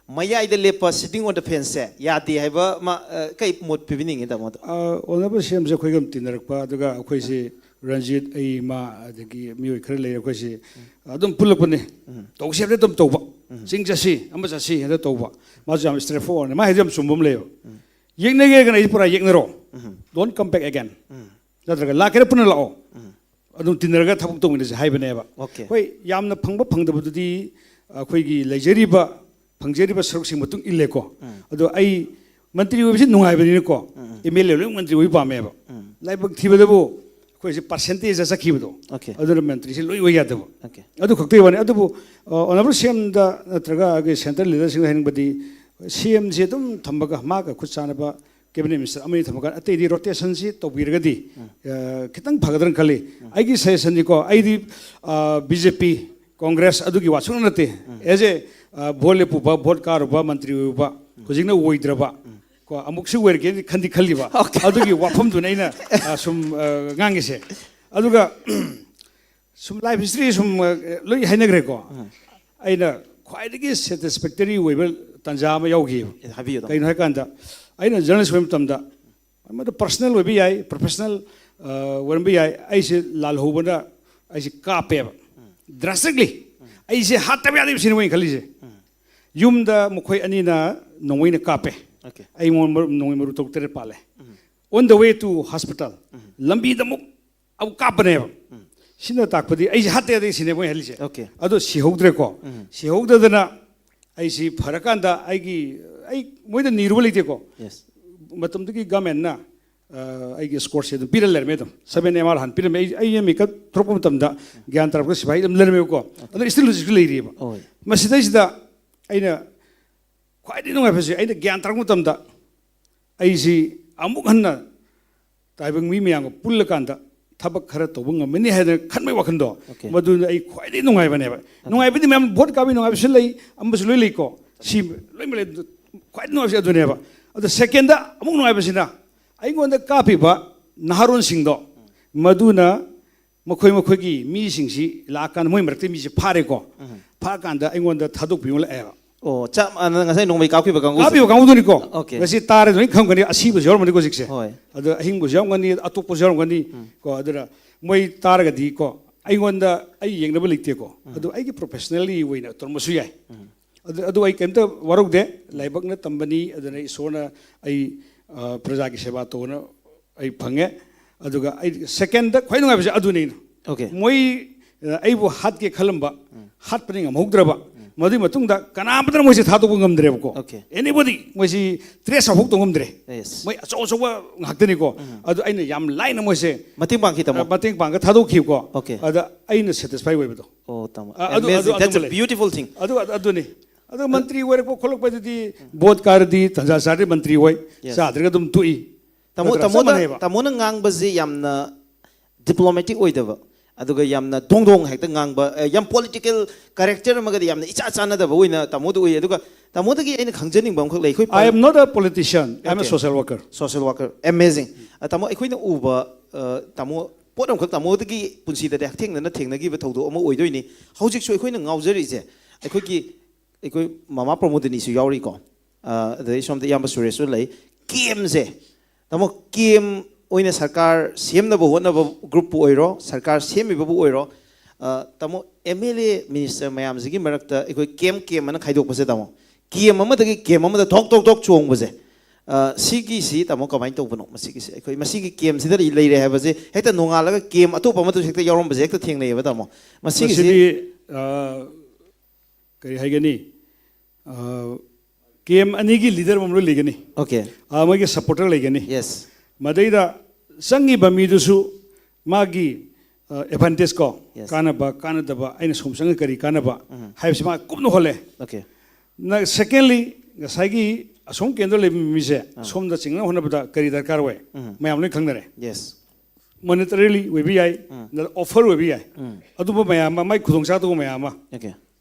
ꯃꯌꯥꯏꯗ ꯂꯦꯞꯄ sitting on the fence ꯁꯦ ꯌꯥꯗꯦ ꯍꯥꯏꯕ ꯑꯃ, ꯑ, ꯀꯩ ꯃꯣꯠ ꯄꯤꯕꯤꯅꯤꯡꯉꯤ, ꯇꯥꯃꯣ ꯑꯗꯣ? ꯑ, ꯑꯣꯅꯔꯦꯕꯜ ꯁꯤ ꯑꯦꯝꯁꯦ ꯑꯩꯈꯣꯏꯒ ꯑꯗꯨꯝ ꯇꯤꯟꯅꯔꯛꯄ, ꯑꯗꯨꯒ ꯑꯩꯈꯣꯏꯁꯤ ꯔꯟꯖꯤꯠ, ꯑꯩ, ꯏꯃꯥ, ꯑꯗꯒꯤ ꯃꯤꯑꯣꯏ ꯈꯔ ꯂꯩꯔꯦ, ꯑꯩꯈꯣꯏꯁꯤ ꯑꯗꯨꯝ ꯄꯨꯜꯂꯛꯄꯅꯤ꯫ ꯇꯧꯁꯤ ꯍꯥꯏꯕꯗ ꯑꯗꯨꯝ ꯇꯧꯕ, ꯆꯤꯡ ꯆꯠꯁꯤ, ꯑꯃ ꯆꯠꯁꯤ ꯍꯦꯛꯇ ꯇꯧꯕ꯫ ꯃꯥꯁꯨ ꯌꯥꯝ straightforward ꯅꯤ, ꯃꯥ ꯍꯥꯏꯗꯤ ꯌꯥꯝ ꯆꯨꯝꯕ ꯑꯃ ꯂꯩꯌꯦꯕ꯫ ꯌꯦꯛꯅꯒꯦ ꯍꯥꯏꯔꯒꯅ ꯑꯩ ꯄꯨꯔꯥ ꯌꯦꯛꯅꯔꯣ, don't come back again, ꯅꯠꯇ꯭ꯔꯒ ꯂꯥꯛꯀꯦꯔꯥ ꯄꯨꯟꯅ ꯂꯥꯛꯑꯣ, ꯑꯗꯨꯝ ꯇꯤꯟꯅꯔꯒ ꯊꯕꯛ ꯇꯧꯃꯤꯟꯅꯁꯦ ꯍꯥꯏꯕꯅꯦꯕ꯫ ꯑꯣꯀꯦ꯫ ꯍꯣꯏ, ꯌꯥꯝꯅ ꯐꯪꯕ ꯐꯪꯗꯕꯗꯨꯗꯤ ꯑꯩꯈꯣꯏꯒꯤ ꯂꯩꯖꯔꯤꯕ, ꯐꯪꯖꯔꯤꯕ ꯁꯔꯨꯛꯁꯤꯡ ꯃꯇꯨꯡ ꯏꯜꯂꯦꯀꯣ꯫ ꯑꯗꯣ ꯑꯩ ꯃꯟꯇ꯭ꯔꯤ ꯑꯣꯏꯕꯁꯤ ꯅꯨꯡꯉꯥꯏꯕꯅꯤꯅꯀꯣ, ꯑꯦꯝ ꯑꯦꯜ ꯑꯦ ꯂꯣꯏ ꯃꯟꯇ꯭ꯔꯤ ꯑꯣꯏꯕ ꯄꯥꯝꯃꯦꯕ꯫ ꯂꯥꯏꯕꯛ ꯊꯤꯕꯗꯕꯨ ꯑꯩꯈꯣꯏꯁꯦ ꯄꯥꯔꯁꯦꯟꯇꯦꯖꯇ ꯆꯠꯈꯤꯕꯗꯣ, ꯑꯣꯀꯦ꯫ ꯑꯗꯨꯅ ꯃꯟꯇ꯭ꯔꯤꯁꯤ ꯂꯣꯏ ꯑꯣꯏ ꯌꯥꯗꯕ꯫ ꯑꯣꯀꯦ꯫ ꯑꯗꯨ ꯈꯛꯇꯒꯤ ꯋꯥꯅꯤ꯫ ꯑꯗꯨꯕꯨ ꯑꯣꯅꯔꯦꯕꯜ ꯁꯤ ꯑꯦꯝꯗ ꯅꯠꯇ꯭ꯔꯒ ꯑꯩꯈꯣꯏ ꯁꯦꯟꯇ꯭ꯔꯦꯜ ꯂꯤꯗꯔꯁꯤꯡꯗ ꯍꯥꯏꯅꯤꯡꯕꯗꯤ, ꯁꯤ ꯑꯦꯝꯁꯤ ꯑꯗꯨꯝ ꯊꯝꯃꯒ ꯃꯥꯒ ꯈꯨꯠ ꯆꯥꯟꯅꯕ ꯀꯦꯕꯤꯅꯦꯠ ꯃꯤꯅꯤꯁꯇꯔ ꯑꯃꯅꯤ ꯊꯝꯃꯒ ꯑꯇꯩꯗꯤ ꯔꯣꯇꯦꯁꯟꯁꯤ ꯇꯧꯕꯤꯔꯒꯗꯤ, ꯑ, ꯈꯤꯇꯪ ꯐꯒꯗ꯭ꯔꯅ ꯈꯜꯂꯤ꯫ ꯑꯩꯒꯤ ꯁꯖꯦꯁꯟꯅꯤꯀꯣ, ꯑꯩꯗꯤ, ꯑ, ꯕꯤ ꯖꯦ ꯄꯤ, ꯀꯣꯡꯒ꯭ꯔꯦꯁ ꯑꯗꯨꯒꯤ ꯋꯥ ꯁꯨꯡꯅ ꯅꯠꯇꯦ꯫ ꯑꯦꯖ ꯑꯦ, ꯑ, ꯚꯣꯠ ꯂꯦꯞꯄꯨꯕ, ꯚꯣꯠ ꯀꯥꯔꯨꯕ, ꯃꯟꯇ꯭ꯔꯤ ꯑꯣꯏꯔꯨꯕ, ꯍꯧꯖꯤꯛꯅ ꯑꯣꯏꯗ꯭ꯔꯕ ꯀꯣ, ꯑꯃꯨꯛꯁꯨ ꯑꯣꯏꯔꯒꯦꯅ ꯈꯟꯗꯤ ꯈꯜꯂꯤꯕ꯫ ꯑꯣꯀꯦ꯫ ꯑꯗꯨꯒꯤ ꯋꯥꯐꯝꯗꯨꯅ ꯑꯩꯅ, ꯑ, ꯁꯨꯝ, ꯑ, ꯉꯥꯡꯉꯤꯁꯦ꯫ ꯑꯗꯨꯒ ꯁꯨꯝ ꯂꯥꯏꯐ ꯍꯤꯁꯇ꯭ꯔꯤ ꯁꯨꯝ, ꯑ, ꯂꯣꯏ ꯍꯥꯏꯅꯈ꯭ꯔꯦꯀꯣ꯫ ꯑꯩꯅ ꯈ꯭ꯋꯥꯏꯗꯒꯤ ꯁꯦꯇꯤꯁꯐꯦꯛꯇꯔꯤ ꯑꯣꯏꯕ ꯇꯥꯟꯖꯥ ꯑꯃ ꯌꯥꯎꯈꯤꯕ꯫ ꯑꯦ, ꯍꯥꯏꯕꯤꯌꯨ, ꯇꯥꯃꯣ꯫ ꯀꯩꯅꯣ ꯍꯥꯏꯀꯥꯟꯗ, ꯑꯩꯅ ꯖꯔꯅꯦꯂꯤꯁ ꯑꯣꯏꯕ ꯃꯇꯝꯗ, ꯃꯗꯨ ꯄꯔꯁꯅꯦꯜ ꯑꯣꯏꯕ ꯌꯥꯏ, ꯄ꯭ꯔꯣꯐꯦꯁꯅꯦꯜ, ꯑ, ꯑꯣꯏꯔꯝꯕ ꯌꯥꯏ, ꯑꯩꯁꯦ ꯂꯥꯜꯍꯧꯕꯅ ꯑꯩꯁꯦ ꯀꯥꯞꯄꯦꯕ, ꯗ꯭ꯔꯥꯁꯇꯤꯛꯂꯤ꯫ ꯑꯩꯁꯦ ꯍꯥꯠꯇꯕ ꯌꯥꯗꯦꯕ ꯁꯤꯅꯦ ꯃꯣꯏꯅ ꯈꯜꯂꯤꯁꯦ꯫ ꯌꯨꯝꯗ ꯃꯈꯣꯏ ꯑꯅꯤꯅ ꯅꯣꯡꯃꯩꯅ ꯀꯥꯞꯄꯦ꯫ ꯑꯣꯀꯦ꯫ ꯑꯩꯉꯣꯟꯗ ꯃꯔꯨꯞ ꯅꯣꯡꯃꯩ ꯃꯔꯨ ꯇꯔꯨꯛ ꯇꯔꯦꯠ ꯄꯥꯜꯂꯦ꯫ On the way to hospital, ꯂꯝꯕꯤꯗ ꯑꯃꯨꯛ ꯑꯃꯨꯛ ꯀꯥꯞꯄꯅꯦꯕ꯫ ꯁꯤꯅ ꯇꯥꯛꯄꯗꯤ ꯑꯩꯁꯦ ꯍꯥꯠꯇ ꯌꯥꯗꯦ ꯁꯤꯅꯦ ꯃꯣꯏ ꯍꯥꯏꯜꯂꯤꯁꯦ꯫ ꯑꯣꯀꯦ꯫ ꯑꯗꯣ ꯁꯤꯍꯧꯗ꯭ꯔꯦꯀꯣ꯫ ꯁꯤꯍꯧꯗꯗꯅ ꯑꯩꯁꯤ ꯐꯔꯀꯥꯟꯗ ꯑꯩꯒꯤ, ꯑꯩ ꯃꯣꯏꯗ ꯅꯤꯔꯨꯕ ꯂꯩꯇꯦꯀꯣ꯫ ꯌꯦꯁ꯫ ꯃꯇꯝꯗꯨꯒꯤ ꯒꯃꯦꯟꯅ, ꯑꯩꯒꯤ ꯁ꯭ꯀꯣꯔꯁꯦ ꯑꯗꯨꯝ ꯄꯤꯔ ꯂꯩꯔꯝꯃꯦ꯫ ꯑꯗꯨꯝ ꯁꯕꯦꯟ ꯑꯦꯝ ꯑꯥꯔ ꯍꯥꯟꯅ ꯄꯤꯔꯝꯃꯦ꯫ ꯑꯩ ꯑꯩ ꯃꯦꯀꯞ ꯊꯣꯛꯂꯛꯄ ꯃꯇꯝꯗ ꯒ꯭ꯌꯥꯟ ꯇꯥꯔꯛꯄꯗ ꯁꯤꯐꯥꯏ ꯑꯗꯨꯝ ꯂꯩꯔꯝꯃꯦꯕꯀꯣ꯫ ꯑꯗꯨꯅ ꯁ꯭ꯇꯤꯜ ꯍꯧꯖꯤꯛꯁꯨ ꯂꯩꯔꯤꯑꯕ꯫ ꯃꯁꯤꯗꯩꯁꯤꯗ ꯑꯩꯅ ꯈ꯭ꯋꯥꯏꯗꯒꯤ ꯅꯨꯡꯉꯥꯏꯕꯁꯦ, ꯑꯩꯅ ꯒ꯭ꯌꯥꯟ ꯇꯥꯔꯛꯄ ꯃꯇꯝꯗ ꯑꯩꯁꯤ ꯑꯃꯨꯛ ꯍꯟꯅ ꯇꯥꯏꯕꯪ ꯃꯤ ꯃꯌꯥꯝꯒ ꯄꯨꯜꯂꯀꯥꯟꯗ ꯊꯕꯛ ꯈꯔ ꯇꯧꯕ ꯉꯝꯃꯅꯤ ꯍꯥꯏꯗꯅ ꯈꯟꯕꯒꯤ ꯋꯥꯈꯟꯗꯣ, ꯃꯗꯨꯅ ꯑꯩ ꯈ꯭ꯋꯥꯏꯗꯒꯤ ꯅꯨꯡꯉꯥꯏꯕꯅꯦꯕ꯫ ꯅꯨꯡꯉꯥꯏꯕꯗꯤ ꯃꯌꯥꯝ ꯚꯣꯠ ꯀꯥꯕꯤ ꯅꯨꯡꯉꯥꯏꯕꯁꯨ ꯂꯩ, ꯑꯃꯁꯨ ꯂꯣꯏ ꯂꯩꯀꯣ꯫ ꯁꯤ ꯂꯣꯏꯅꯃꯛ ꯂꯩ꯫ ꯈ꯭ꯋꯥꯏꯗꯒꯤ ꯅꯨꯡꯉꯥꯏꯕꯁꯤ ꯑꯗꯨꯅꯦꯕ꯫ ꯑꯗꯣ ꯁꯦꯀꯦꯟꯗ ꯑꯃꯨꯛ ꯅꯨꯡꯉꯥꯏꯕꯁꯤꯅ ꯑꯩꯉꯣꯟꯗ ꯀꯥꯞꯄꯤꯕ ꯅꯍꯥꯔꯣꯟꯁꯤꯡꯗꯣ, ꯃꯗꯨꯅ ꯃꯈꯣꯏ ꯃꯈꯣꯏꯒꯤ ꯃꯤꯁꯤꯡꯁꯤ ꯂꯥꯛꯑꯀꯥꯟꯗ ꯃꯣꯏ ꯃꯔꯛꯇ ꯃꯤꯁꯦ ꯐꯥꯔꯦꯀꯣ꯫ ꯐꯥꯔꯀꯥꯟꯗ ꯑꯩꯉꯣꯟꯗ ꯊꯥꯗꯣꯛꯄꯤꯌꯨ ꯂꯥꯛꯑꯦꯕ꯫ ꯑꯣ, ꯆꯞ ꯃꯥꯟꯅꯅ ꯉꯁꯥꯏ ꯅꯣꯡꯃꯩ ꯀꯥꯞꯈꯤꯕ ꯀꯥꯡꯕꯨꯁꯦ? ꯀꯥꯞꯄꯤꯕ ꯀꯥꯡꯕꯨꯗꯨꯅꯤꯀꯣ꯫ ꯉꯁꯤ ꯇꯥꯔꯦ ꯂꯣꯏ ꯈꯪꯒꯅꯤ, ꯑꯁꯤꯕꯁꯨ ꯌꯥꯎꯔꯝꯒꯅꯤꯀꯣ ꯍꯧꯖꯤꯛꯁꯦ꯫ ꯑꯗꯣ ꯑꯍꯤꯡꯕꯁꯨ ꯌꯥꯎꯔꯝꯒꯅꯤ, ꯑꯇꯣꯞꯄꯁꯨ ꯌꯥꯎꯔꯝꯒꯅꯤ꯫ ꯀꯣ ꯑꯗꯨꯅ ꯃꯣꯏ ꯇꯥꯔꯒꯗꯤ ꯀꯣ ꯑꯩꯉꯣꯟꯗ ꯑꯩ ꯌꯦꯡꯅꯕ ꯂꯩꯇꯦꯀꯣ꯫ ꯑꯗꯣ ꯑꯩꯒꯤ ꯄ꯭ꯔꯣꯐꯦꯁꯅꯦꯜꯂꯤ ꯑꯣꯏꯅ ꯇꯧꯔꯝꯕꯁꯨ ꯌꯥꯏ꯫ ꯑꯗꯨ ꯑꯗꯨ ꯑꯩ ꯀꯩꯝꯇ ꯋꯥꯔꯧꯗꯦ꯫ ꯂꯥꯏꯕꯛꯅ ꯇꯝꯕꯅꯤ꯫ ꯑꯗꯨꯅ ꯏꯁꯣꯔꯅ ꯑꯩ ꯑ, ꯄ꯭ꯔꯖꯥꯒꯤ ꯁꯦꯕꯥ ꯇꯧꯅ ꯑꯩ ꯐꯪꯉꯦ꯫ ꯑꯗꯨꯒ ꯑꯩ ꯁꯦꯀꯦꯟꯗ ꯈ꯭ꯋꯥꯏ ꯅꯨꯡꯉꯥꯏꯕꯁꯦ ꯑꯗꯨꯅꯤ꯫ ꯃꯣꯏ ꯑ, ꯑꯩꯕꯨ ꯍꯥꯠꯀꯦ ꯈꯜꯂꯝꯕ, ꯍꯥꯠꯄꯗꯤ ꯉꯝꯍꯧꯗ꯭ꯔꯕ, ꯃꯗꯨꯒꯤ ꯃꯇꯨꯡꯗ ꯀꯅꯥꯝꯇꯅ ꯃꯣꯏꯁꯦ ꯊꯥꯗꯣꯛꯄ ꯉꯝꯗ꯭ꯔꯦꯕꯀꯣ꯫ ꯑꯦꯅꯤꯕꯣꯗꯤ ꯃꯣꯏꯁꯤ ꯇ꯭ꯔꯦꯁ ꯇꯧꯊꯣꯛ ꯉꯝꯗ꯭ꯔꯦ꯫ ꯃꯣꯏ ꯑꯆꯧ ꯑꯆꯧꯕ ꯉꯥꯛꯇꯅꯤꯀꯣ꯫ ꯑꯗꯨ ꯑꯩꯅ ꯌꯥꯝ ꯂꯥꯏꯅ ꯃꯣꯏꯁꯦ ꯃꯇꯦꯡ ꯄꯥꯡꯈꯤ ꯇꯥꯃꯣ꯫ ꯑ, ꯃꯇꯦꯡ ꯄꯥꯡꯒ ꯊꯥꯗꯣꯛꯈꯤꯕꯀꯣ꯫ ꯑꯗ ꯑꯩꯅ ꯁꯦꯇꯤꯁꯐꯥꯏ ꯑꯣꯏꯕꯗꯣ꯫ ꯑꯣ ꯇꯥꯃꯣ, ꯑ, ꯑꯗꯨ- ꯑꯗꯨ- amazing, that's ꯑꯗꯨꯃ a ꯂꯩ꯫ Beautiful thing. ꯑꯗꯨ ꯑꯗꯨ- ꯑꯗꯨꯅꯤ꯫ ꯑꯗꯨꯒ ꯃꯟꯇ꯭ꯔꯤ ꯑꯣꯏꯔꯛꯄ ꯈꯣꯠꯂꯛꯄꯗꯨꯗꯤ ꯚꯣꯠ ꯀꯥꯔꯗꯤ ꯇꯟꯖꯥ ꯆꯥꯔꯗꯤ ꯃꯟꯇ꯭ꯔꯤ ꯑꯣꯏ꯫ Yes. ꯆꯥꯗ꯭ꯔꯒ ꯑꯗꯨꯝ ꯇꯣꯛꯏ꯫ ꯇꯥꯃꯣ, ꯅꯠꯇ꯭ꯔꯥ? ꯆꯞ ꯇꯥꯃꯣꯅ ꯃꯥꯟꯅꯩꯕ꯫ ꯇꯥꯃꯣꯅ ꯉꯥꯡꯕꯁꯤ ꯌꯥꯝꯅ ꯗꯤꯄ꯭ꯂꯣꯃꯦꯇꯤꯛ ꯑꯣꯏꯗꯕ, ꯑꯗꯨꯒ ꯌꯥꯝꯅ ꯗꯣꯡ ꯗꯣꯡ ꯍꯦꯛꯇ ꯉꯥꯡꯕ, ꯑ, ꯌꯥꯝ ꯄꯣꯂꯤꯇꯤꯀꯦꯜ ꯀꯦꯔꯦꯛꯇꯔ ꯑꯃꯒꯗꯤ ꯌꯥꯝꯅ ꯏꯆꯥ ꯆꯥꯟꯅꯗꯕ ꯑꯣꯏꯅ ꯇꯥꯃꯣꯗ ꯎꯏ꯫ ꯑꯗꯨꯒ ꯇꯥꯃꯣꯗꯒꯤ ꯑꯩꯅ ꯈꯪꯖꯅꯤꯡꯕ ꯑꯃꯈꯛ ꯂꯩ꯫ ꯑꯩꯈꯣꯏ I am not a politician, I am a Okay. social worker. Social worker, amazing. ꯑ, ꯇꯥꯃꯣ, ꯑꯩꯈꯣꯏꯅ ꯎꯕ, ꯑ, ꯇꯥꯃꯣ, ꯄꯣꯠ ꯑꯃꯈꯛ ꯇꯥꯃꯣꯗꯒꯤ ꯄꯨꯟꯁꯤꯗꯗꯤ ꯍꯛꯊꯦꯡꯅꯅ ꯊꯦꯡꯅꯈꯤꯕ ꯊꯧꯗꯣꯛ ꯑꯃ ꯑꯣꯏꯗꯣꯏꯅꯤ꯫ ꯍꯧꯖꯤꯛꯁꯨ ꯑꯩꯈꯣꯏꯅ ꯉꯥꯎꯖꯔꯤꯁꯦ, ꯑꯩꯈꯣꯏꯒꯤ ꯑꯩꯈꯣꯏ ꯃꯃꯥ ꯄ꯭ꯔꯃꯣꯗꯤꯅꯤꯁꯨ ꯌꯥꯎꯔꯤꯀꯣ꯫ ꯑ, ꯑꯗꯩ ꯁꯣꯝꯗ ꯏꯌꯥꯝꯕ ꯁꯨꯔꯦꯁꯁꯨ ꯂꯩ꯫ ꯀꯦꯝꯁꯦ, ꯇꯥꯃꯣ, ꯀꯦꯝ ꯑꯣꯏꯅ ꯁꯔꯀꯥꯔ ꯁꯦꯝꯅꯕ ꯍꯣꯠꯅꯕ ꯒ꯭ꯔꯨꯞꯄꯨ ꯑꯣꯏꯔꯣ, ꯁꯔꯀꯥꯔ ꯁꯦꯝꯃꯤꯕꯕꯨ ꯑꯣꯏꯔꯣ, ꯑ, ꯇꯥꯃꯣ, ꯑꯦꯝ ꯑꯦꯜ ꯑꯦ ꯃꯤꯅꯤꯁꯇꯔ ꯃꯌꯥꯝꯁꯤꯒꯤ ꯃꯔꯛꯇ ꯑꯩꯈꯣꯏ ꯀꯦꯝ, ꯀꯦꯝ ꯑꯅ ꯈꯥꯏꯗꯣꯛꯄꯁꯦ, ꯇꯥꯃꯣ, ꯀꯦꯝ ꯑꯃꯗꯒꯤ ꯀꯦꯝ ꯑꯃꯗ ꯊꯣꯛ, ꯊꯣꯛ, ꯊꯣꯛ ꯆꯣꯡꯕꯁꯦ, ꯑ, ꯁꯤꯒꯤꯁꯤ, ꯇꯥꯃꯣ, ꯀꯃꯥꯏꯅ ꯇꯧꯕꯅꯣ? ꯃꯁꯤꯒꯤꯁꯦ ꯑꯩꯈꯣꯏ ꯃꯁꯤꯒꯤ ꯀꯦꯝꯁꯤꯗ ꯂꯩꯔꯦ ꯍꯥꯏꯕꯁꯦ ꯍꯦꯛꯇ ꯅꯣꯡꯉꯥꯜꯂꯒ ꯀꯦꯝ ꯑꯇꯣꯞꯄ ꯑꯃꯗꯁꯨ ꯍꯦꯛꯇ ꯌꯥꯎꯔꯝꯕꯁꯦ ꯍꯦꯛꯇ ꯊꯦꯡꯅꯩꯌꯦꯕ, ꯇꯥꯃꯣ꯫ ꯃꯁꯤꯒꯤꯁꯤ ꯃꯁꯤꯗꯤ, ꯑ, ꯀꯔꯤ ꯍꯥꯏꯒꯅꯤ? ꯑ, ꯀꯦꯝ ꯑꯅꯤꯒꯤ ꯂꯤꯗꯔ ꯑꯃ ꯂꯣꯏ ꯂꯩꯒꯅꯤ꯫ Okay. ꯑ, ꯃꯣꯏꯒꯤ ꯁꯄꯣꯔꯇꯔ ꯂꯩꯒꯅꯤ꯫ Yes. ꯃꯗꯩꯗ ꯆꯪꯉꯤꯕ ꯃꯤꯗꯨꯁꯨ ꯃꯥꯒꯤ ꯑꯦꯗꯚꯥꯟꯇꯦꯖ ꯀꯣ, Yes. ꯀꯥꯟꯅꯕ ꯀꯥꯟꯅꯗꯕ, ꯑꯩꯅ ꯁꯣꯝ ꯆꯪꯉ ꯀꯔꯤ ꯀꯥꯟꯅꯕ ꯍꯥꯏꯕꯁꯤ ꯃꯥ ꯀꯨꯞꯅ ꯍꯣꯠꯂꯦ꯫ Okay. ꯅ ꯁꯦꯀꯦꯟꯂꯤ, ꯉꯁꯥꯏꯒꯤ ꯑꯁꯣꯝ ꯀꯦꯟꯗ꯭ꯔ ꯂꯩꯕ ꯃꯤꯁꯦ ꯁꯣꯝꯗ ꯆꯤꯡꯅꯕ ꯍꯣꯠꯅꯕꯗ ꯀꯔꯤ ꯗꯔꯀꯥꯔ ꯑꯣꯏ? ꯃꯌꯥꯝ ꯂꯣꯏ ꯈꯪꯅꯔꯦ꯫ Yes. ꯃꯣꯅꯤꯇꯔꯤꯂꯤ ꯑꯣꯏꯕ ꯌꯥꯏ, ꯑꯣꯐꯔ ꯑꯣꯏꯕ ꯌꯥꯏ, ꯑꯗꯨꯝꯕ ꯃꯌꯥꯝ ꯑꯃ, ꯃꯥꯏ ꯈꯨꯗꯣꯡꯆꯥꯗꯕ ꯃꯌꯥꯝ ꯑꯃ꯫ Okay.